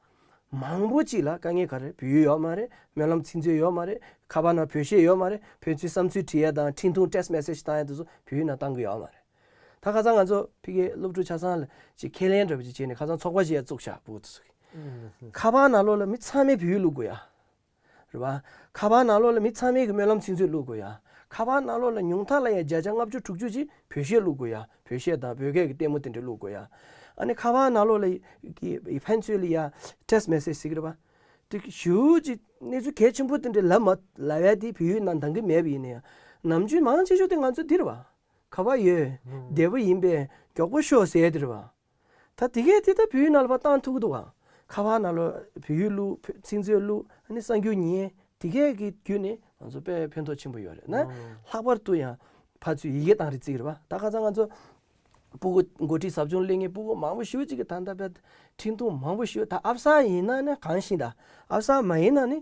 མང་པོ་ཅིག་ལ་དཀའ་ངལ་ག་རེ། བོད་ཡིག་ཡོད་མ་རེད། སྨོན་ལམ་ཚིག་མཛོད་ཡོད་མ་རེད། ཁ་པར་ནང་བོད་གཞས་ཡོད་མ་རེད། ཕན་ཚུན་བསམ་ཚུལ་དྲི་ཡ་དང་འཕྲིན་ཐུང་text message་བཏང་ཡ་དེ་ཚོ་བོད་ཡིག་ནང་བཏང་གི་ཡོད་མ་རེད། ད་ཁ་སང་ང་ཚོ་ཕ་གིའི་སློབ་ཕྲུག་ཆ་ཚང་ལ་ཅིག་ཁས་ལེན་འདྲ་པོ་ཅིག་བྱས་ནས་ཁ་སང་ཚོགས་པ་ཞིག་ཡང་བཙུགས་ཤག་ཕྲུ་གུ་ཚོ་གིས། ཁ་པར་ནང་ལོགས་ལ་མི་ཚང་མས་བོད་ཡིག་བླུག་དགོས་ཡ། རེད་པ། ཁ་པར་ནང་ལོགས་ལ་མི་ཚང་མས་ཀྱི་སྨོན་ལམ་ཚིག་མཛོད་བླུག་དགོས་ཡ། ཁ་པར་ནང་ལོགས་ལ་ཉུང་མཐའ་ལ་ཡ་བརྒྱ་ཆ་ལྔ་བཅུ་དྲུག་ཅུ་ཅིག་བོད་གཞས་བླུག་དགོས་ཡ། བོད་གཞས་དང་བོད་སྐད་ཀྱི་ལྟད་མོ་དེ་འདྲ་བླུག་དགོས་ཡ། ཨ་ནི་ཁ་པར་ནང་ལོགས་ལ་གི་ཕན་ཚུན་ལ་ཡ་text message་ཟེར་གི་རེད་པ། དེ་ཞེ་ཅིག་གནས་ཚུལ་གལ་ཆེན་པོ་དེ་འདྲ་ལབ་མ་ལབ་ཡ་དེ་བོད་ཡིག་ནང་འདང་གི་མེད་པ་ཡིན་ན་ཡང་ནམ་རྒྱུན་མང་ཆེ་ཤོས་དེ་ང་ཚོ་འདི་རེད་པ། ག་པར་ཡོད། བདེ་པོ་ཡིན་པས་མགྱོགས་པོ་ཤོག་ཟེར་ཡ་དེ་རེད་པ། ད་དེ་གས་དེ་ད་བོད་ཡིག་ནང་ལ་ཕར་བཏང་ཐུབ་ཀྱི་འདུག་ག་ཁ་པར་ནང་ལ་བོད་ཡིག་བླུགས། བོད་ཚིག་མཛོད་བླུགས། ཨ་ནི་གསར་འགྱུར་ཉན། དེ་གས་ཀྱི་བརྒྱུད་ནས་ང་ཚོ་དཔེ་ཕན་ཐོགས་ཆེན་པོ་ཡོད་རེད་ན། ལྷག་པར་དུ་ཡང་ཕར་ཚུར་ཡི་གེ་བཏང་རེས་བརྩི་གི་རེད་པ། ད་ཁ་སང་ང་ཚོ་སྤུ་གུ་འགོ་ཁྲིད་ཟབ་སྦྱོང་སླེབས་མཁན་སྤུ་གུ་མང་པོ་ཞེ་ཅིག་གིས་ད་ལྟ་དཔེ་འཕྲིན་ཐུང་མང་པོ་ཞེ། ད་ཨབ་སར་ཡིན་ན་ནི་གང་ཞིག་ད་ཨབ་སར་མ་ཡིན་ན་ནི།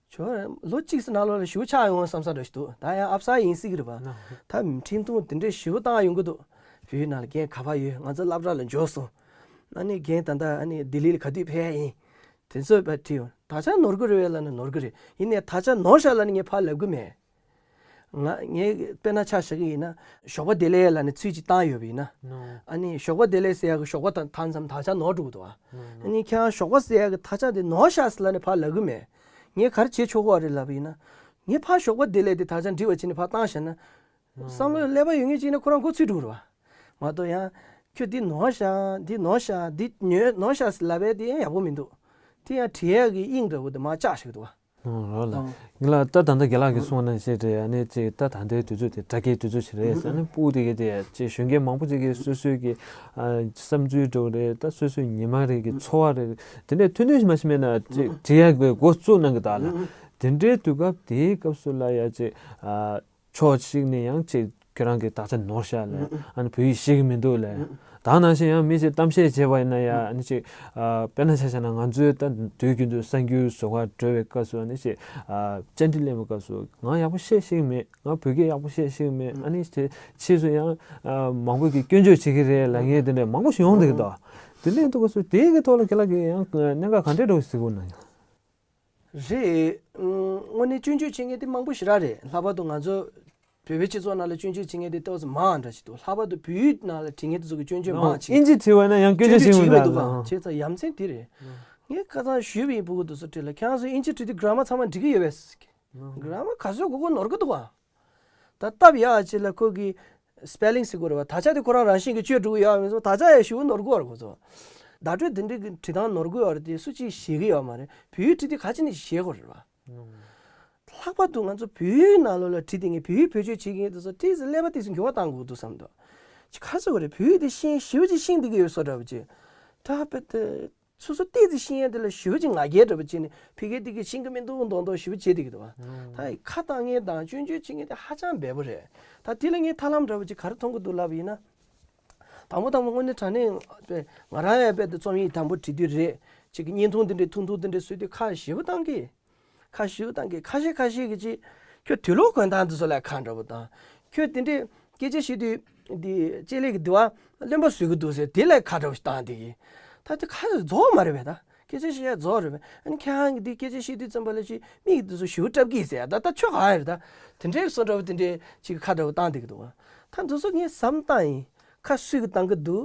ཁྱོད་ལོ་གཅིག་ཙམ་ནང་ལོགས་ལ་ཞེ་པོ་ཆགས་ཡོང་བསམ་ས་འདྲ་ཞིག་འདུག་ད་ཡང་ཨབ་སར་ཡིན་སྲིད་ཀྱི་རེད་པ། ད་འཕྲིན་ཐུང་དེ་འདྲའི་ཞེ་པོ་བཏང་ཡོང་གི་འདུག་བོད་ཡིག་ནང་ལ་རྒན་ག་པར་ཡོད། ང་ཚོ་སློབ་གྲྭ་ལ་འབྱོར་སོང་། ཨ་ནི་རྒན་ད་ལྟ་ཨ་ནི་ལྡི་ལི་ལ་ག་དུས་ཕེབས་ཡ་ཡིན། དེ་ཚོ་དཔེ་དྲིས་ཡོང་། ད་ཆ་ནོར་གི་རེད་པས་ལབ་ན་ནོར་གི་རེད། ཡིན་ནའི་ད་ཆ་ནོར་ཤག་ལབ་ནས་ངས་ཕར་ལབ་གི་མེད། ང་ངས་དཔེར་ན་ཆ་བཞག་གི་ཡིན་ན། ཞོགས་པ་བདེ་ལེགས་ལབ་ནས་ཚིག་ཅིག་བཏང་ཡོད་པ་ཡིན་ན། ཨ་ནི་ཞོགས་པ་བདེ་ལེགས་ཟེར་ཡ་གི་ཞོགས་པ་དང་མཚམས་ད་ཆ་ནོར་འགྲོ་གི་འདུག་ཨ། ཨ་ནི་ཁྱེད་རང་ཞོགས་པ་ཟེར་ཡ་གི་ད་ཆ་དེ་ནོར་ཤག་ཟེར་ལབ་ནས་ཕར་ལབ་གི་མེད། ངས་ག་རེ་བྱེད་ཆོག་གི་རེད་ལབ་པ་ཡིན་ན། ངས་ཕར་ཞོགས་པ་བདེ་ལེགས་དེ་ད་ཆ་འབྲི་བ་བྱས་ནས་ཕར་བཏང་བཞག་ན། བསམ་བློ་ཀླད་པ་ཡོད་མཁན་ཅིག་ཡིན་ན་ཁོ་རང་མགོ་ཚོས་འགྲོ་གི་རེད་པ། མ་གཏོགས་ཡང་། ཁྱོད་འདི་ནོར་ཤག་འདི་ནོར་ཤག་འདི་ཉོས་ནོར་ཤག་ཟེར་ལབ་པ་དེ་ཡང་ཡག་པོ་མི་འདུག་དེ་ཡང་བྲིས་ཡག་གི་དབྱིངས་འདྲ་བོ་དེ་མར་བཅག་བཞག་གི་འདུག་པ། ཨང་། རོགས་ལ། ཨང་། ངས་ལ་ད་ད་ལྟ་རྒན་ལགས་ཀྱིས་གསུངས་ནང་བཞིན་རེད། ཨ་ནི་ཅིག་ད་ད་ལྟའི་དུས་ཚོད་དེ་དྲ་རྒྱའི་དུས་ཚོད་ཞིག་རེད། ཨ་ནི་སྤུ་གུ་དེ་གས་དེ་ཅིག་གཞོན་སྐྱེས་མང་པོ་ཅིག་གིས་སོ་སོའི་གི་ཨ་བསམ་ཚུལ་འདྲ་བོ་རེད། ད་སོ་སོའི་ཉི་མ་རེ་གི་འཚོ་བ་རེད། དེ་འདྲའི་ཐུང་ཐུང་ཞིག་མ་ཞིག་མེད་ན་ཅིག་བྲིས་ཡག་གི་འགོ་བཙུགས་གནང་གི་འདུག་ལ། དེ་འདྲའི་དུས་སྐབས་དེའི་སྐབས་སུ་ལ་ཡ་ཅིག་ཨ། ཕྱོགས་གཅིག་ནས་ཡང་ཅིག་ཁྱོད་རང་གིས་དག་ཆ་ནོར་ཤག་ལབ། ཨ་ནི་བོད་ཡིག་ཤེས་ཀྱི་མི་འདུག་ལབ། ད་ནང་བཞིན་ཡང་མི་ཞིག་གཏམ་བཤད་བྱས་པ་ཡིན་ན་ཡང་ཨ་ནི་ཅིག་ཨ་དཔེར་ན་ཆ་བཞག་ན་ང་ཚོའི་ད་དུས་རྒྱུན་དུ་གསར་འགྱུར་བཟོ་གར་འགྲོ་བའི་སྐབས་སུ་ཨ་ནི་ཅིག་ཨ་བཅར་འདྲི་ལེན་པའི་སྐབས་སུ་ང་ཡག་པོ་བཤད་ཤེས་ཀྱི་མེད། ང་བོད་སྐད་ཡག་པོ་བཤད་ཤེས་ཀྱི་མེད། ཨ་ནི་དེ་ཕྱིས་སུ་ཡང་ཨ་མང་པོ་གིས་སྐྱོན་བརྗོད་བྱེད་ཀྱི་རེད་ལབ་མཁན་དེ་འདྲ་མང་པོ་ཞིག་ཡོང་བསྡད་ཀྱི་འདུག་དེ་འདྲའི་དུས་སྐབས་སུ་དེའི་གི་ཐོག་ལ་རྒན་ལགས་ཀྱིས་ཡང་གནད་འགག་ག་འདྲས་འདྲ་བོ་ཞིག་གཟིགས་ཀྱི་ཡོད་ན། རེད། ཨང་། དངོས་གནས་སྐྱོན་བརྗོད་བྱེད་མཁན་དེ་མང་པོ་ཞེ་དྲག་རེད། ལྷག་པར་དུ་ང་ཚོ་བོད་པའི་སྤྱི་ཚོགས་ནང་ལ་སྐྱོན་བརྗོད་བྱེད་མཁན་དེ་ཏོག་ཙམ་མང་འདྲ་ཞིག་འདུག་ལྷག་པར་དུ་བོད་ཡིག་ནང་ལ་བྲིས་མཁན་དེ་ཚོ་གི་སྐྱོན་བརྗོད་མང་ཆེ། ཨིན་ཇི་བྲིས་པ་ན་ཡང་སྐྱོན་བརྗོད་བྱེད་ཀྱི་མི་འདུག་ལ། བྱས་ཙང་ཡ་མཚན་དེ་རེད། ངས་ཁ་སང་ཞུས་པ་ཡིན། སྤུ་གུ་དེ་ཚོ་ཁྲིད་ལ་ཁྱེད་རང་ཚོ་ཨིན་ཇི་བྲིས་དུས་གྷ་ར་མར་ཚང་མ་འགྲིག་གི་ཡོད་པས། གྷ་ར་མར་ག་ཚོད་དགོས་དགོས་ནོར་གི་འདུག་ག་ད་སྟབས་ཡག་ཅིག་ལ་ཁོ་གི་སི་པེ་ལིང་ཟེར་དགོས་རེད་པ། དག་ཆ་དེ་ཁོ་རང་རང་བཞིན་གྱིས་བཅོས་འགྲོ་གི་ཡོད་མེད་སོགས་དག་ཆ་ཡང་ཞེ་པོ་ནོར་གི་ཡོད་རེད་ཁོ་ཚོ། བརྡ་སྤྲོད་འདི་འདྲའི་གི་བྲིས་སྟངས་ནོར་གི་ཡོད་རེད་དེ་སུ་གཅིག་ཤེས་ཀྱི་ཡོད་མ་རེད། བོད་ཡིག་བྲིས་དུས་ག་ཅི་ནས་ཤེས་དགོས་རེད་པ། ལྷག་པར་དུ་ང་ཚོ་བོད་ཡིག་ནང་ལོགས་ལ་བྲིས་བསྡད་མཁན་བོད་ཡིག་བེད་སྤྱོད་བྱེད་མཁན་དེ་ཚོ་ཏོག་ཙམ་ཀླད་པ་ཏོག་ཙམ་འགྱུར་བ་གཏང་དགོས་འདུག་བསམ་འདུག་ཅིག་ག་རེ་ཟེར་དགོས་རེད། བོད་ཡིག་དེ་ཤེས་ཞེ་པོ་ཅིག་ཤེས་བསྡད་ཀྱི་ཡོད་བཟོ་འདྲ་པོ་ཅིག་ད་དཔེ་དེ། སོ་སོ་ཏོག་ཙམ་ཤེས་ཡ་དེ་ལ་ཞེ་པོ་ཅིག་ང་རྒྱལ་འདྲ་པོ་བྱས་ནས་ཕ་གི་དེ་གི་ཤེས་ཀྱི་མི་འདུག་མདོག་མདོག་ཞེ་པོ་བྱེད་བསྡད་ཀྱི་འདུག་བ། ད་ཁ་བཏང་མཁན་དང་སྐྱོན་བརྗོད་བྱེད་མཁན་དེ་ཧ་ཅང་འབེལ་པོ་རེད། ད་དེ་ལ་ངས་ཐབས་ལམ་འདྲ་པོ་ཅིག་ག་རེ་མཐོང་གི་འདུག་ལབ་པ་ཡིན་ན། དང་པོ་དང་པོ་དངོས་གནས་དྲང་གནས་ང་རང་ཡང་རྦད་དེ་རྩོམ་ཡིག་དང་པོ་བྲིས་དུས་རེད། ཅིག་གི་བརྙན་ཐུང་དེ་འདྲའི་ཐུང་ཐུང་དེ་འདྲའི་བཟོས་དུས་ཁ་ཞེ་པོ་བཏང་གི། ཁ་ཤུགས་བཏང་གི་ཁ་ཤས་ཁ་ཤས་ཀྱི་ཅིག་ཁྱོད་དུས་ལོག་གོན་སྟངས་དེ་ཚོ་ལ་ཁ་འདྲ་པོ་དང་། ཁྱོད་དེ་འདྲའི་སྐད་ཆ་བཤད་དུས་འདི་ལྕེ་ལེ་གི་དུ་བ་རློན་པ་བཟོ་གི་འདུག་ཟེར་དེ་ལ་ཁ་འདྲ་པོ་ཞིག་བཏང་བསྡད་ཀྱི། ད་དེ་ཁ་རྫོགས་མ་རེད་པས། ད་སྐད་ཆ་བཤད་ཡ་རྫོགས་རེད་པས། ཨ་ནི་ཁྱེད་རང་གི་འདི་སྐད་ཆ་བཤད་དུས་ཙམ་པ་ལ་ཅིག་མིག་དེ་ཚོ་ཞུ་བྲབ་གི་ཟེར་ཡ། ད་ད་ཆོ་ག་ཡ་རེད། ད་དེ་འདྲའི་བཟོ་འདྲ་པོ་དེ་འདྲའི་ཅིག་ཁ་འདྲ་པོ་བཏང་བསྡད་ཀྱི་འདུག་བ། ད་འདི་ཚོ་ངས་བསམ་བཏང་ཡིན། ཁ་སུས་གི་བཏང་གི་འདུག་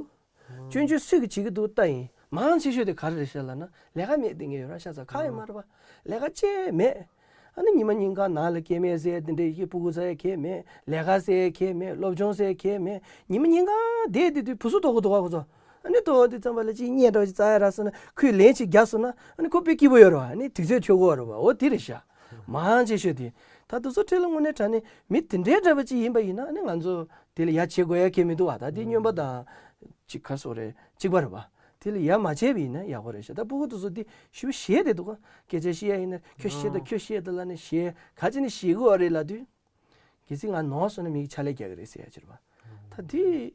སྐྱོན་བརྗོད་སུས་ཀྱིས་བྱེད་ཀྱི་འདུག་ལྟ་ཡིན། མང་ཆེ་ཤོས་དེ་ག་རེ་རེད་ཤག་ལབ་ན་ལས་ཀ་མེད་དེ་ངས་ཡོད་ར་ཤག་ཚ་ཁ་ཡོད་མ་རེད་པ། ལས་ཀ་ཅི་མེད། ཨ་ནི་ཉི་མ་ཉིན་གང་ནང་ལ་སྐྱེ་དམན་ཟེར་དེ་འདྲའི་ཡི་སྤུ་གུ་ཟ་ཡ་གས་མེད། ལས་ཀ་ཟེར་གས་མེད། སློབ་སྦྱོང་ཟེར་གས་མེད། ཉི་མ་ཉིན་གང་བསྡད་དེ་དུས་བུ་སུ་དོག་གི་འདུག་ག་ཁོ་ཚོ། ཨ་ནི་དོག་དེ་ཙམ་པ་ལ་ཅིག་བརྙས་འདྲ་ཅིག་རྩ་ཡ་ར་སོང་ན་ཁོས་ལན་ཅིག་རྒྱག་སོང་ན་ཨ་ནི་ཁོ་དཔེ་སྐྱིད་པོ་ཡོད་རེད་པ། ཨ་ནི་དུས་ཚོད་འཕྲོད་གོ་རེད་པ། འོ་དེ་རེད་ཤག་མང་ཆེ་ཤོས་དེ། ད་དུ་ཚོ་ཁྲིད་ལ་དངོས་གནས་དྲང་གནས་མི་དེ་འདྲའི་འདྲ་པ་ཅིག་ཡིན་པ་ཡིན་ན་ཨ་ནི་ང་ཚོ་དེ་ལ་ཡ་བྱེད་དགོས་ཡ་གལ་མི་འདུག་བ། ད་དེ་སྨྱོན་པ་དང་ཅིག་ག་སོག་རེད་གཅིག་པ་རེད་པ། དེ་ལ་ཡ་མ་བྱས་པ་ཡིན་ན་ཡག་པོ་རེད་ཤག་ད་སྤུ་གུ་དེ་ཚོ་དེ་ཞུ་ཤེས་བསྡད་འདུག་ག་སྐད་ཆ་བཤད་ཡ་ཡིན་ན་ཁྱོད་ཤེས་དང་ཁྱོད་ཤེས་དང་ལབ་ནས་ཤེས་ག་ཅི་ནས་ཤེས་དགོས་རེད་ལབ་དུས། གལ་སྲིད་ང་ནོར་སོང་ན་མིག་ཆ་ལས་རྒྱག་གི་རེད་ཟེར་ཡ་ཅིག་རེད་པ། ད་དེ་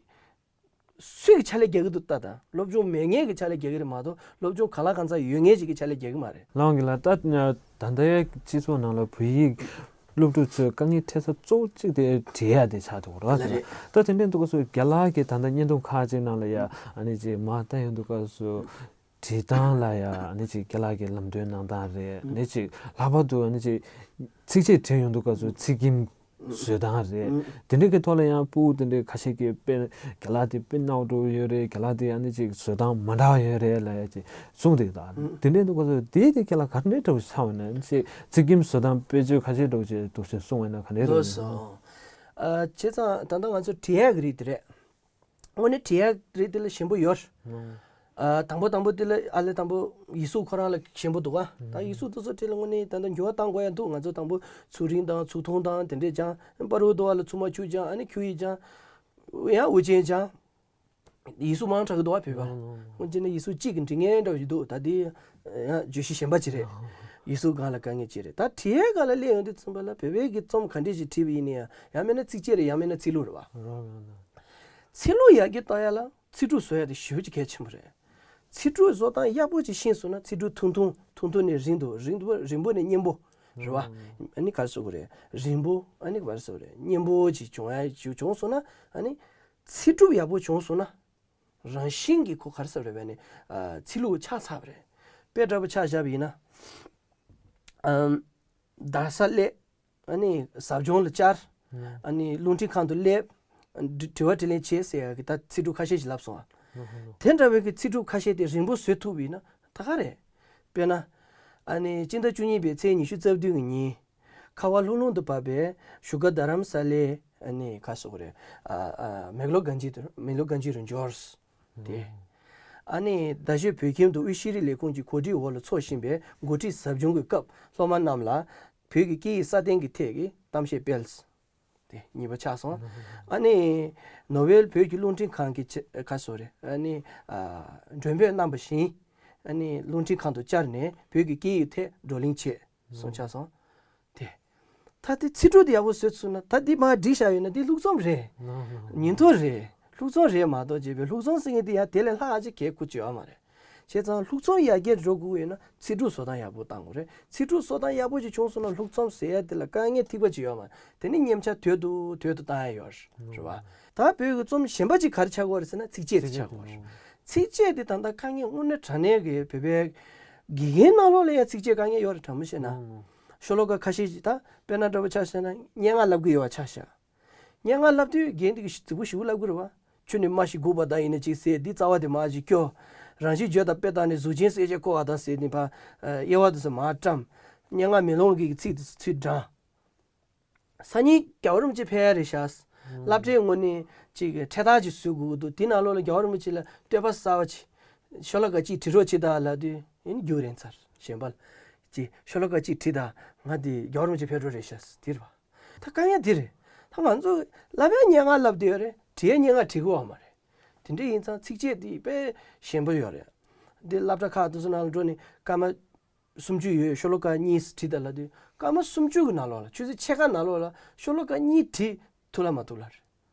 སུས་ཀྱི་ཆ་ལས་རྒྱག་གི་འདུག་ལྟ་དང་། སློབ་སྦྱོང་མེད་མཁན་གྱི་ཆ་ལས་རྒྱག་གི་རེད་མ་གཏོགས་སློབ་སྦྱོང་གང་ལ་གང་འཚམ་ཡོད་མཁན་ཞིག་གི་ཆ་ལས་རྒྱག་གི་མ་རེད། ལགས་འོང་གི་ལགས། ད་ད་ལྟའི་སྤྱི་ཚོགས་ནང་ལ་བོད་ཡིག་སློབ་ཕྲུག་ཚོས་དཀའ་ངལ་འཕྲད་ས་གཙོ་བོ་གཅིག་དེ་བྲིས་ཡ་དེ་ཆགས་འདུག་ར། ལགས་རེད། ད་དེ་འདྲ་འདུག་སྐབས་སུ་རྒན་ལགས་ཀྱིས་ད་ལྟ་བརྙན་ཐུང་ཁག་ཅིག་ནང་ལ་ཡ་ཨ་ནི་ཅིག་མར་ལྟ་ཡོང་དུས་སྐབས་སུ་བྲིས་སྟངས་ལ་ཡ་ཨ་ནི་ཅིག་རྒན་ལགས་ཀྱི་ལམ་སྟོན་གནང་སྟངས་རེད། ཨ་ནི་ཅིག་ལྷག་པར་དུ་ཨ་ནི་ཅིག་ཚིགས་བཅད་བྲིས་ཡོང་དུས་སྐབས་སུ་ཚིག་སྐྱེམས་བཟོ་སྟངས་རེད། ཨུ། དེ་འདྲའི་གི་ཐོག་ལ་ཡང་སྤུ་གུ་དེ་འདྲའི་ཁ་ཤས་ཀྱིས་དཔེ་རྒན་ལགས་དེ་དཔེ་སྣང་བ་འགྲོ་ཡོད་རེད། རྒན་ལགས་དེ་ཨ་ནི་ཅིག་བཟོ་སྟངས་མ་འདྲ་བ་ཡོད་རེད་ལབ་ཡ་ཅིག་གསུངས་དེ་དང་། ཨུ། དེ་འདྲའི་འདུག་ག་སོ་དེ་དེ་རྒན་ལགས་ག་འདྲའི་འདྲ་བོ་ཆགས་པ་ན་ཅིག་ཚིག་སྐྱེམས་བཟོ་སྟངས་དཔེ་བརྗོད་ཁ་ཤས་འདྲ་བོ་ཅིག་འདུག་ཅེས་གསུངས་པ་ན་ག་འདྲའི་འདུག་ལགས་སོ། ཨ་བྱས་ཙང་ད་ལྟ་ང་ཚོ་བྲིས་ཡ་གི་རིགས་དེ་རེད། དངོས་གནས་བྲིས་ཡག་རེད། དེ་ལ་ཞན་པོ་ཡོད། ཨ་དང་པོ་དང་པོ་དེ་ལ་ཨ་ལས་དང་པོ་ཡིག་གཟུགས་ཁོ་རང་ལ་ཞན་པོ་འདུག་ག་ད་ཡིག་གཟུགས་དེ་ཚོ་བྲིས་ལ་དངོས་གནས་ད་ལྟ་འགྱུར་བ་གཏང་དགོས་ཡ་འདུག་ང་ཚོ་དང་པོ་ཚུགས་རིང་དང་ཚུགས་ཐུང་དང་དེ་འདྲས་སྦྱངས། པར་རུ་དོ་བ་ལ་ཚུགས་མ་ཆུ་སྦྱངས། ཨ་ནི་ཁྱུ་ཡིག་སྦྱངས། ཡང་དབུ་ཅན་སྦྱངས། ཡིག་གཟུགས་མང་དྲགས་ཀྱི་འདུག་ག་བོད་པ། དངོས་གནས་ཡིག་གཟུགས་གཅིག་གི་འབྲི་མཁན་འདྲ་བོ་ཞིག་འདུག་ད་དེ་ཡང་བརྗོད་གཞི་གཞན་པ་ཅིག་རེད། ཡིག་གཟུགས་སྒང་ལ་དཀའ་ངལ་ཅིག་རེད། ད་བྲིས་ཡག་སྒང་ལ་སླེབས་ཡོང་དུས་ཙམ་པ་ལ་བོད་པའི་གི་རྩོམ་ག་འདྲས་ཞིག་བྲིས་པ་ཡིན་ན་ཡང་ཡང་མིན་ན་ཚིགས་བཅད་རེད། ཡང་མིན་ན་ཚིག་ལྷུག་རེད་པ། ཚིག་ལྷུག་ཡར་རྒྱས་གཏོང་ཡ་ལ་ཚིག་གྲུབ་བཟོ་ཡ་དེ་ཞེ་པོ་ཅིག་གལ་ཆེན་པོ་རེད། ཚིག་གྲུབ་བཟོ་སྟངས་ཡག་པོ་ཅིག་ཤེས་སོང་ན་ཚིག་གྲུབ་ཐུང་ཐུང་ཐུང་ཐུང་ནས་རིང་དུ་རིང་དུ་རིང་པོ་ནས་སྙན་པོ་རེད་པ། ཨ་ནི་ག་རེ་ཟེར་དགོས་རེད། རིང་པོ་ཨ་ནི་ག་རེ་ཟེར་དགོས་རེད། སྙན་པོ་ཅིག་བྱུང་ཡ་ཅིག་བྱུང་སོང་ན་ཨ་ནི་ཚིག་གྲུབ་ཡག་པོ་བྱུང་སོང་ན་རང་བཞིན་གྱིས་ཁོ་ག་རེ་ཟེར་དགོས་རེད་པ། ཨ་ནི་ཚིག་ལྷུག་ཆགས་ཚར་བ་རེད། དཔེ་འདྲ་པོ་ཆ་བཞག་པ་ཡིན་ན་ཨམ་རྡ་སར་སླེབས། ཨ་ནི་ཟབ་སྦྱོང་ལ་བཅར། ཨ་ནི་རླུང་འཕྲིན་ཁང་དུ་སླེབས། དྲི་དྲི་བ་དྲིས་ལན་བྱེད་ཟེར་ཡག་གི་ད་ཚིག་གྲུབ་ཁ་ཤས་ཤིག་ལབ་སོང་ཨ། དེ་འདྲ་བའི་གི་ཚིག་གྲུབ་ཁ་ཤས་དེ་རིང་པོ་བཟོ་ཐུབ་པ་ཡིན་ན་ད་ག་རེད། དཔེར་ན། ཨ་ནི་སྤྱི་ཟླ་བཅུ་གཉིས་པའི་ཚེས་ཉི་ཤུ་རྩ་བདུན་གྱི་ཉིན། ཁ་བ་ལྷུང་ལྷུང་དུ་བབས་པའི་བཞུགས་སྒར་རྡ་རམ་ས་ལའི་ཨ་ནི་ག་རེ་ཟེར་དགོས་རེད། ཨ་ཨ་མེག་ལོར་གངས་ཅན་དུ་མེག་ལོར་གངས་ཅན་རུ་འབྱོར། དེ། ཨ་ནི་རྡ་ཤོད་བོད་ཁྱིམ་དུ་དབུས་ཤེས་རིག་ལས་ཁུངས་ཀྱི་གོ་སྒྲིག་འོག་ལ་འཚོགས་བཞིན་པའི་འགོ་ཁྲིད་ཟབ་སྦྱོང་གི་སྐབས་སློབ་མ་རྣམས་ལ་བོད་ཀྱི་སྐད་ཡིག་སྲ་བརྟན་གྱི་ཐད་ཀྱི་གཏམ་བཤད་སྤེལ། དེ་གཉིས་པ་ཆགས་སོང་། ཨ་ནི་ནོ་བེལ་བོད་ཀྱི་རླུང་འཕྲིན་ཁང་གི་ཆེ་ག་རེ་ཟེར་དགོས་རེད། ཨ་ནི་ཨ་མགྲོན་འབོད་གནང་བ་བཞིན་ཨ་ནི་རླུང་འཕྲིན་ཁང་དུ་བཅར་ནས་བོད་ཀྱི་སྐད་ཡིག་ཐད་བགྲོ་གླེང་བྱས་གསུངས་ཆགས་སོང་། དེ། ད་དེ་ཚིག་གྲུབ་དེ་ཡག་པོ་བཟོས་ཚུགས་ན་ད་དེ་མར་བསྒྲིགས་བཞག་ཡོད་ན་དེ་ལྷུག་རྩོམ་རེད། ཉིན་ཐོ་རེད། ལྷུག་རྩོམ་རེད་མ་གཏོགས་བྱས་པའི་ལྷུག་རྩོམ་ཟེར་མཁན་དེ་ཡང་དེ་ལས་ལྷག་ཅིག་གལ་ཁུ་ཅིག་ཡོད་མ་རེད། བྱས་ཙང་ལྷུག་རྩོམ་ཡར་རྒྱས་འགྲོ་དགོས་ཡོད་ན་ཚིག་གྲུབ་བཟོ་སྟངས་ཡག་པོ་བཏང་དགོས་རེད། ཚིག་གྲུབ་བཟོ་སྟངས་ཡག་པོ་ཅིག་བྱུང་སོང་ན་ལྷུག་རྩོམ་ཟེར་ཡ་དེ་ལ་དཀའ་ངལ་ཐིགས་པ་ཅིག་ཡོད་མ་རེད། དེ་ནི་མཉམ་ཆ་དོད་དུ་དོད་དུ་བཏང་ཡ་ཡོད་རེད་བ། ད་བོད་ཀྱི་རྩོམ་གཞན་པ་ཅིག་ག་རེ་ཆགས་ཀྱི་ཡོད་རེད་ཟེར་ན་ཚིགས་བཅད་དེ་ཆགས་ཀྱི་ཡོད་རེད། ཚིགས་བཅད་དེ་ད་ལྟ་དཀའ་ངལ་དངོས་གནས་དྲང་གནས་ཀྱི་བོད་པའི་དགེ་རྒན་ནང་ལོགས་ལ་ཡང་ཚིགས་བཅད་དཀའ་ངལ་ཡོད་རེད་དྲང་མོ་བཤད་ན། ཤོ་ལོ་ཀ་ཁ་ཤས་ཅིག་ད་དཔེར་ན་འདྲ་པོ་ཆ་བཞག་ན་སྙན་ངག་ལབ་ཀྱི་ཡོད་པ་ཆ་བཞག་སྙན་ངག་ལབ་དུས་རྒན་དེ་གིས་རྫིག་པོ་ཞེ་པོ་ལབ་ཀྱི་རེད་བ། ཆུ་ནི་རྨ་བཞིན་འགུགས་པ་དག་ཡིན་ན་ཅིག་ཟེར་འདི་རྩ་བ་དེ་མར་ཅིག་སྐྱོར། རང་བཞིན་བརྗོད་དང་དཔེ་བལྟས་ནས་གཟུགས་ཅན་གསལ་བྱེད་བཀོད་པ་དང་ཟེར་ནས་ཕར་དབྱེ་བ་དེ་ཚོ་མར་བཀྲམ། སྙན་ངག་མེ་ལོང་གི་ཚིག་དེ་ཚོ་ཚུར་དྲངས། སང་ཉིན་རྒྱལ་བ་རིན་པོ་ཆེ་ཕེབས་ཡ་རེད་ཤག་སློབ་གྲྭའི་ངོས་ནས་ཅིག་འཕྲེད་དར་ཅིག་བཟོ་དགོས་ཀྱི་འདུག་དེ་ནང་ལོགས་ལ་རྒྱལ་བ་རིན་པོ་ཆེ་ལ་བསྟོད་པ་གསར་པ་ཅིག་ཤོ་ལོ་ཀ་གཅིག་བྲིས་རོགས་བྱེད་དང་ལབ་དུས་ཨེ་ནི་རྒྱུགས་རན་ཚར། གཞན་པ་ལ་ཅིག་ཤོ་ལོ་ཀ་གཅིག་བྲིས་དང་ང་དེ་རྒྱལ་བ་རིན་པོ་ཆེ་ཕེབས་འགྲོ་རེད་ཤག་དེ་རེད་པ། ད་དཀའ་ངལ་དེ་རེད། ད་ང་ཚོ་ལབ་ཡ་སྙན་ངག་ལབ་བསྡད་ཡོད་རེད། བྲིས་ཡ་སྙན་ངག་བྲིས་གི་ཡོད་མ་རེད། དེ་འདྲ་ཡིན་ཙང་ཚིགས་བཅད་དེ་དཔེ་ཞན་པོ་ཡོད་རེད། འདི་སློབ་གྲྭ་ཁག་དེ་ཚོ་ནང་ལ་འགྲོ་ནས་སྐར་མ་སུམ་ཅུ་ཡོད་ཤོ་ལོ་ཀ་གཉིས་བྲིས་དང་ལབ་དུས་སྐར་མ་སུམ་ཅུ་གི་ནང་ལོགས་ལ་ཆུ་ཚོད་ཕྱེད་ཀ་ནང་ལོགས་ལ་ཤོ་ལོ་ཀ་གཉིས་བྲིས་ཐུབ་ལ་མ་ཐུབ་ལ་རེད།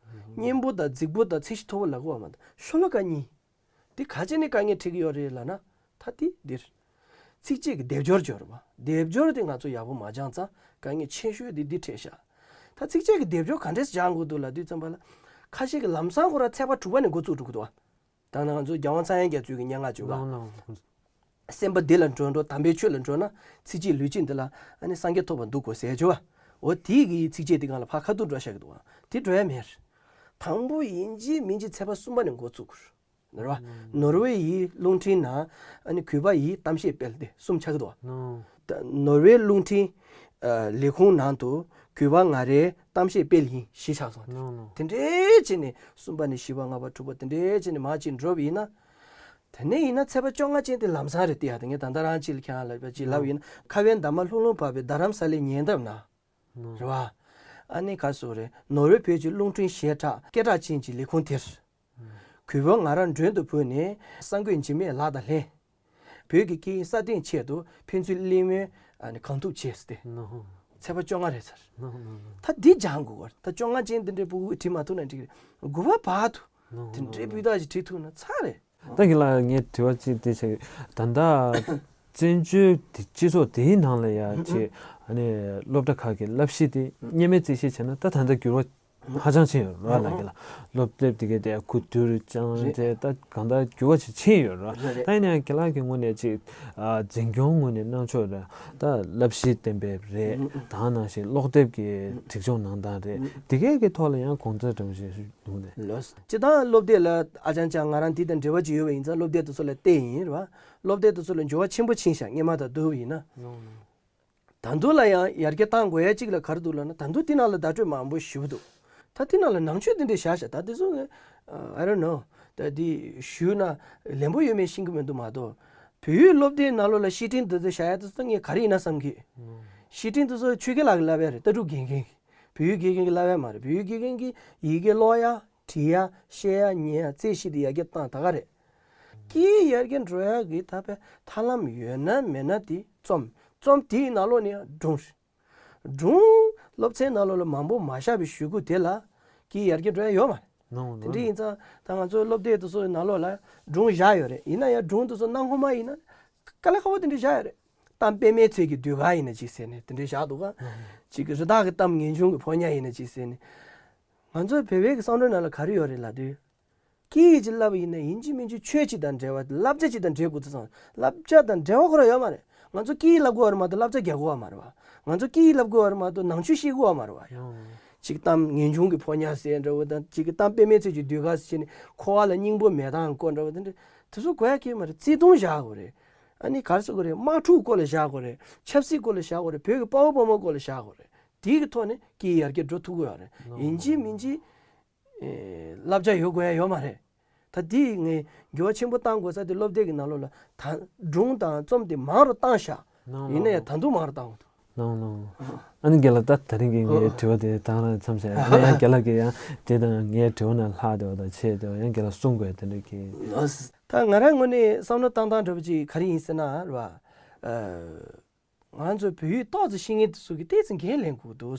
སྙན་པོ་དང་རྫིག་པོ་དང་ཚད་གཞི་མཐོ་པོ་ལབ་དགོས་པ་མ་གཏོགས་ཤོ་ལོ་ཀ་གཉིས། འདི་ག་ཅི་ནས་དཀའ་ངལ་འཕྲད་ཀྱི་ཡོད་རེད་ལབ་ན་ད་འདི་འདིར། ཚིགས་བཅད་ཀྱི་སྡེབ་སྦྱོར་སྦྱོར་བ། སྡེབ་སྦྱོར་དེ་ང་ཚོ་ཡག་པོ་མ་སྦྱངས་ཙང་དཀའ་ངལ་ཆེ་ཤོས་དེ་འདི་འཕྲད་ཤག་ད་ཚིགས་བཅད་ཀྱི་སྡེབ་སྦྱོར་ག་འདྲས་སྦྱང་དགོས་འདུག་ལབ་དུས་ཙམ་པ་ལ། ཁ་ཤས་ཀྱི་ལམ་སང་ཁོ་རང་ཚེག་བར་དྲུག་པ་ནས་འགོ་བཙུགས་འགྲོ་གི་འདུག་བ། ད་ནང་ང་ཚོ་རྒྱལ་དབང་ཚངས་དབྱངས་རྒྱ་མཚོའི་གི་སྙན་ངག་བྱུང་བ། ནོ་ནོ། སེམས་པ་འདི་ལ་འགྲོ་འགྲོ་དམ་པའི་ཆོས་ལ་འགྲོ་ན་ཚིགས་བཅད་ལུས་བཅད་འདི་ལ་ཨ་ནི་སངས་རྒྱས་ཐོབ་པར་འདུག་གོ་ཟེར་བྱུང་བ། འོ་དེའི་གི་ཚིགས་བཅད་དེ་སྒང་ལ་ཕར་ཁ་ཐུག་འགྲོ་ཤག་གི་འདུག་བ། དེ་འགྲོ་ཡ་མེད། དང་པོ་ཡིན་གཅིག་མིན་གཅིག་ཚེག་བར་གསུམ་པ་ནས་འགོ་བཙུགས་དགོས། རེད་བ། ནོར་ཝེ་ཡི་རླུང་འཕྲིན་ནང་ཨ་ནི་གུས་པ་ཡི་གཏམ་བཤད་སྤེལ་ཏེ་གསུམ་ཆགས་ཀྱི་འདུག་བ། ནོ། ད་ནོར་ཝེ་རླུང་འཕྲིན་ཨ་ལས་ཁུངས་ནང་དུ་གུས་པ་ང་རའི་གཏམ་བཤད་སྤེལ་ཡིན་བཞི་ཆགས་སོང་། ནོ་ནོ། དེ་འདྲའི་བྱས་ནས་གསུམ་པ་ནས་བཞི་པ་ལྔ་པ་དྲུག་པ་དེ་འདྲའི་བྱས་ནས་མར་ཅིག་འགྲོ་བ་ཡིན་ན། དེ་ནས་ཡིན་ན་ཚེག་བར་བཅོ་ལྔ་ཅན་དེ་ལམ་སང་རེད་དེ། ཡ་དེ་ངས་ད་ལྟ་རང་ཅིག་ལ་ཁྱེད་རང་ལ་ཅིག་ལབ་ཡིན་ན། ཁ་བའི་འདབ་མ་ལྷུང་ལྷུང་བབས་པའི་རྡ་རམ་ས་ལའི་ཉེ་འདབས་ན། ནོ། རེད་བ། ཨ་ནི་ག་སོ་རེད། ནོར་ཝེ་བོད་ཀྱི་རླུང་འཕྲིན་ཞལ་གྲགས་སྐད་གྲགས་ཅན་གྱི་ལས་ཁུངས་དེར། གུས་པ་ང་རང་མགྲོན་དུ་བོས་ནས་གསར་འགོད་འཇིགས་མེད་ལགས་དང་ལྷན། བོད་ཀྱི་སྐད་ཡིག་སྲ་བརྟན་ཆེད་དུ་ཕན་ཚུན་གླེང་མོལ་ཨ་ནི་གང་ཐུབ་བྱས་ཏེ། ནོ། ཚེག་བར་བཅོ་ལྔ་རེད་ཟེར། ནོ་ནོ་ནོ། ད་འདི་སྦྱང་དགོས་པར་ད་བཅོ་ལྔ་ཅན་འདི་འདྲའི་ཕྲུ་གུ་བྲིས་མ་ཐུབ་ན་འགྲིག་གི་རེད། དགུ་པ་བར་དུ། ནོ་དེ་ནོ་འདྲའི་ནོ། སྤུས་དག་ཅིག་བྲིས་ཐུབ་ན་ཚར་རེད། ད་གི་ལ་ངས་དྲི་བ་གཅིག་དེ་བྱས། ད་ལྟ་བཙན་བྱོལ་དེ་སྤྱི་ཚོགས་དེའི་ནང་ལ་ཡ་ཅིག་ཨ་ནི་སློབ་གྲྭ་ཁག་གི་བསླབ་གཞི་དེ་སྔོན་མའི་རྩིས་བཤེར་བྱས་ན་ད་ད་ལྟ་འགྱུར་བ་ཧ་ཅང་ཕྱིན་ཡོད་རེད་ལ་གི་ལ། སློབ་དེབ་དེ་གའི་དེ་ཁུ་བསྡུ་རུ་ཅང་རེད། དེ་ད་གང་ལྟར་འགྱུར་བ་ཞིག་ཕྱིན་ཡོད་རེད། རེད་རེད། ད་ཡིན་ན་ཡང་གི་ལ་གི་ངོས་ནས་ཅིག་ཨ་འཛིན་སྐྱོང་ངོས་ནས་གནང་ཕྱོགས་རེད། ད་བསླབ་གཞི་གཏན་འབེབས་རེད། ད་ནང་བཞིན་སློབ་དེབ་ཀྱི་སྒྲིག་སྦྱོར་གནང་སྟངས་རེད། དེ་གའི་གི་ཐོག་ལ་ཡང་དགོངས་ཚུལ་འདྲ་བོ་ཞིག་འདུག་ནས། ལོས། སྤྱིར་བཏང་སློབ་དེབ་ལ་ཨ་ཅང་ཅང་ང་རང་འདི་དང་འབྲེལ་བ་ཅིག་ཡོད་པ་ཡིན་ཙང་སློབ་དེབ་དེ་ཚོ་ལ་བལྟས་ཡིན་རེད་བ། སློབ་དེབ་དེ་ཚོ་ལ་འགྱུར་བ་ཆེན་པོ་ཕྱིན་ཤག་སྔོན་མ་དང་བསྡུར་བ་ཡིན་ན། ད་དུང་ལ་ཡང་ཡར་རྒྱས་གཏང་དགོས་ཡ་གཅིག་ལ་ག་རེ་འདུག་ལབ་ན། ད་དུང་དེ་ནང་ལ་བརྡ་སྤྲོད་མང་པོ་ཞུ་གི་འདུག་ད་དེ་ནང་ལ་ནང་ཆོས་དེ་འདྲས་བཞག་ཤག་ད་དེ་ཚོ་ངས་I don't know། ད་དེ་ཞུས་ན་ལན་པོ་ཡོད་མེད་ཤེས་ཀྱི་མི་འདུག་མ་གཏོགས། བོད་ཡིག་སློབ་དེབ་ནང་ལོགས་ལ་བཤེས་སྤྲིང་དེ་ཚོ་བཞག་ཡ་དེ་ཚོ་ངས་ག་རེ་ཡིན་ན་བསམ་གི། བཤེས་སྤྲིང་དེ་ཚོ་ཆོས་རྒྱལ་ལགས་ཀྱི་བསླབ་ཡ་རེད། ལྟ་གྲུབ་དགེ་རྒན་གྱི། བོད་ཡིག་དགེ་རྒན་གྱི་བསླབ་ཡ་མ་རེད། བོད་ཡིག་དགེ་རྒན་གྱིས་ཡི་གེ་ཀློག་ཡ། བྲིས་ཡ། བཤད་ཡ། ཉན་ཡ། རྩོད་གཞི་དེ་ཡར་རྒྱས་བཏང་ད་ག་རེད། སྐད་ཡིག་ཡར་རྒྱས་འགྲོ་ཡ་གི་ད་ཕན་ཐབས་ལམ་ཡོད་ན་མེད་ན་དེ་རྩོམ། རྩོམ་དེའི་ནང་ལོགས་ནས་སྒྲུང་། སྒྲུང་། སློབ་ཚན་ནང་ལོགས་ལ་མང་པོ་མ་བཞག་པའི་གཞུག་གུ་དེ་ལ་སྐད་ཡིག་ཡར་རྒྱས་འགྲོ་ཡ་ཡོད་མ་རེད། ནོ་ནོ། དེ་འདྲ་ཡིན་ཙང་ད་ང་ཚོའི་སློབ་དེབ་དེ་ཚོའི་ནང་ལོགས་ལ་སྒྲུང་བཞག་ཡོད་རེད། ཡིན་ན་ཡང་སྒྲུང་དེ་ཚོ་སྣང་ཁོ་མ་ཡིན་ན་དཀའ་ལས་ཁག་པོ་དེ་འདྲ་བཞག་ཡོད་རེད། གཏམ་དཔེ་མེད་ཚལ་གྱི་ཟློས་གར་ཡིན་ན་ཅིག་ཟེར་ནས་དེ་འདྲ་བཞག་འདུག་ག་ཅིག་གི་རི་དྭགས་ཀྱི་གཏམ་ངེས་འབྱུང་གི་ཕོ་ཉ་ཡིན་ན་ཅིག་ཟེར་ནས། ང་ཚོའི་བོད་པའི་གི་བསམ་བློའི་ནང་ལ་ག་རེ་ཡོད་རེད་ལབ་དུས། སྐད་ཡིག་ཅིག་བསླབ་པ་ཡིན་ན་ཡིན་གཅིག་མིན་གཅིག་ཆོས་ཅིག་དང་འབྲེལ་བ། བསླབ་བྱ་ཅིག་དང་འབྲེལ་དགོས་དུས་ཙང་བསླབ་བྱ་དང་འབྲེལ་བ་ཁོ་རང་ཡོད་མ་རེད། ང་ཚོ་སྐད་ཡིག་བསླབ་དགོས་པ་རེད་མ་གཏོགས་བསླབ་བྱ་རྒྱག་དགོས་པ་མ་རེད་བ། ང་ཚོ་སྐད་ཡིག་བསླབ་དགོས་པ་རེད་མ་གཏོགས་ནང་ཆོས་ཤེས་དགོས་པ་མ་རེད་བ། ཡང་། ཅིག་གཏམ་ངེས་འབྱུང་གི་ཕོ་ཉ་ཟེར་འདྲ་བོ་དང་། ཅིག་གི་གཏམ་དཔེ་མེད་ཚལ་གྱི་ཟློས་གར་ཟེར་ནས་འཁོར་བ་ལ་སྙིང་པོ་མེད་སྟངས་སྐོར་འདྲ་བོ་དེ་འདྲ་དེ་ཚོ་དགོས་ཡ་གང་ཡང་མ་རེད། བརྩེ་དུང་བཞག་དགོས་རེད། ཨ་ནི་ག་རེ་ཟེར་དགོས་རེད། དམག་འཁྲུག་སྐོར་ལ་བཞག་དགོས་རེད། ཆབ་སྲིད་སྐོར་ལ་བཞག་དགོས་རེད། བོད་ཀྱི་དཔའ་བོ་དཔའ་མོ་སྐོར་ལ་བཞག་དགོས་རེད། དེའི་གི་ཐོག་ནས་སྐད་ཡིག་ཡར་རྒྱས་འགྲོ་ཐུབ་ཀྱི་ཡོད་རེད། ནོ། ཡིན་གཅིག་མིན་གཅིག་ཨེ། བསླབ་བྱ་ཡོད་དགོས་ཡ་ཡོད་མ་རེད། ད་དེ་ངས་འགྱུར་བ་ཆེན་པོ་གཏང་དགོས་ས་དེ་སློབ་དེབ་ཀྱི་ནང་ལོགས་ལ་ད་སྒྲུང་དང་རྩོམ་དེ་མང་རུ་བཏང་ཤག་ནོ་ཡིན་ན་ཡང་ད་དུང་མང་རུ་བཏང་དགོས་འདུག་ནོ་ནོ། ཨ་ནི་རྒན་ལགས། ད་དེ་རིང་གི་ངའི་དྲི་བ་དེ་ད་རང་མཚམས་བཞག་ཨ་ནི་ཡང་རྒན་ལགས་ཀྱིས་ཡང་དེ་དང་ངའི་དྲི་བ་ནང་ལྷག་བསྡད་པ་དང་ཆད་བསྡད་པ་ཡང་རྒན་ལགས་གསུང་དགོས་དེ་འདྲ་གི། ད་ང་རང་ངོས་ནས་བསམ་བློ་བཏང་སྟངས་འདྲ་པོ་ཅིག་ག་རེ་ཡིན་ཟེར་ན་རེད་བ། ང་ཚོ་བོད་ཡིག་ཏོག་ཙམ་ཤེས་མཁན་དེ་ཚོ་གིས་ཏོག་ཙམ་འགན་ལེན་དགོས་འདུག་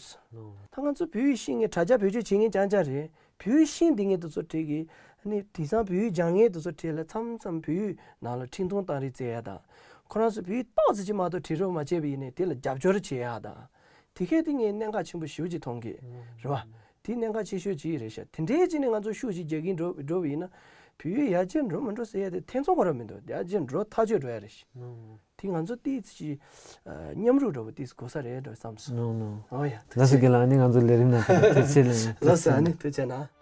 ད་ང་ཚོ་བོད་ཡིག་ཤེས་མཁན། དྲ་རྒྱ་བེད་སྤྱོད་བྱེད་མཁན་རྐྱང་རྐྱང་རེད། བོད་ཡིག་ཤེས་བསྡད་མཁན་དེ་ཚོ་གྲས་ཀྱིས་ནི་དེང་སང་བོད་ཡིག་སྦྱང་མཁན་དེ་ཚོ་གྲས་ལ་མཚམས་མཚམས་བོད་ཡིག་ནང་ལ་འཕྲིན་ཐུང་བཏང་རེས་བྱེད་ཡ་དང་། ཁོ་རང་ཚོ་བོད་ཡིག་ཏོག་ཙམ་ཅིག་མ་གཏོགས་བྲིས་རོགས་མ་བྱས་པ་ཡིན་ནའི་དེ་ལ་རྒྱབ་སྐྱོར་བྱེད་ཡ་དང་། དེ་གས་དེ་ངས་གནད་འགག་ཆེན་པོ་ཞེ་པོ་ཅིག་མཐོང་གི་རེད་བ། དེ་གནད་འགག་ཆེ་ཤོས་ཅིག་རེད་ཤག་དེ་འདྲའི་ཅིག་ནས་ང་ཚོ་ཤུགས་ཅིག་རྒྱག་གིན་འགྲོ་འགྲོ་བ་ཡིན་ན། བོད་ཡིག་ཡར་རྒྱས་འགྲོ་མི་འགྲོ་ཟེར་ཡ་དེ་ཐེ་ཚོམ་ཁོ་རང་མི་འདུག་ཡར་རྒྱས་འགྲོ་ཐག་ཆོད་འགྲོ་ཡ་རེད་ཤག་དེ་ང་ཚོ་ཏོག་ཙམ་ཅིག་མཉམ་རུབ་འདྲ་པོ་ཏོག་ཙམ་དགོས་ས་རེད་འདྲ་བསམ་སོང་། ནོ་ནོ། ཨོ་ཡ། ལགས་སོ། རྒན་ལགས། ཨ་ནི་ང་ཚོ་ལས་རིམ་ནང་ཐུགས་རྗེ་ཆེ་ལགས། ལགས་སོ། ཨ་ནི་ཐུགས་རྗེ་གནང་།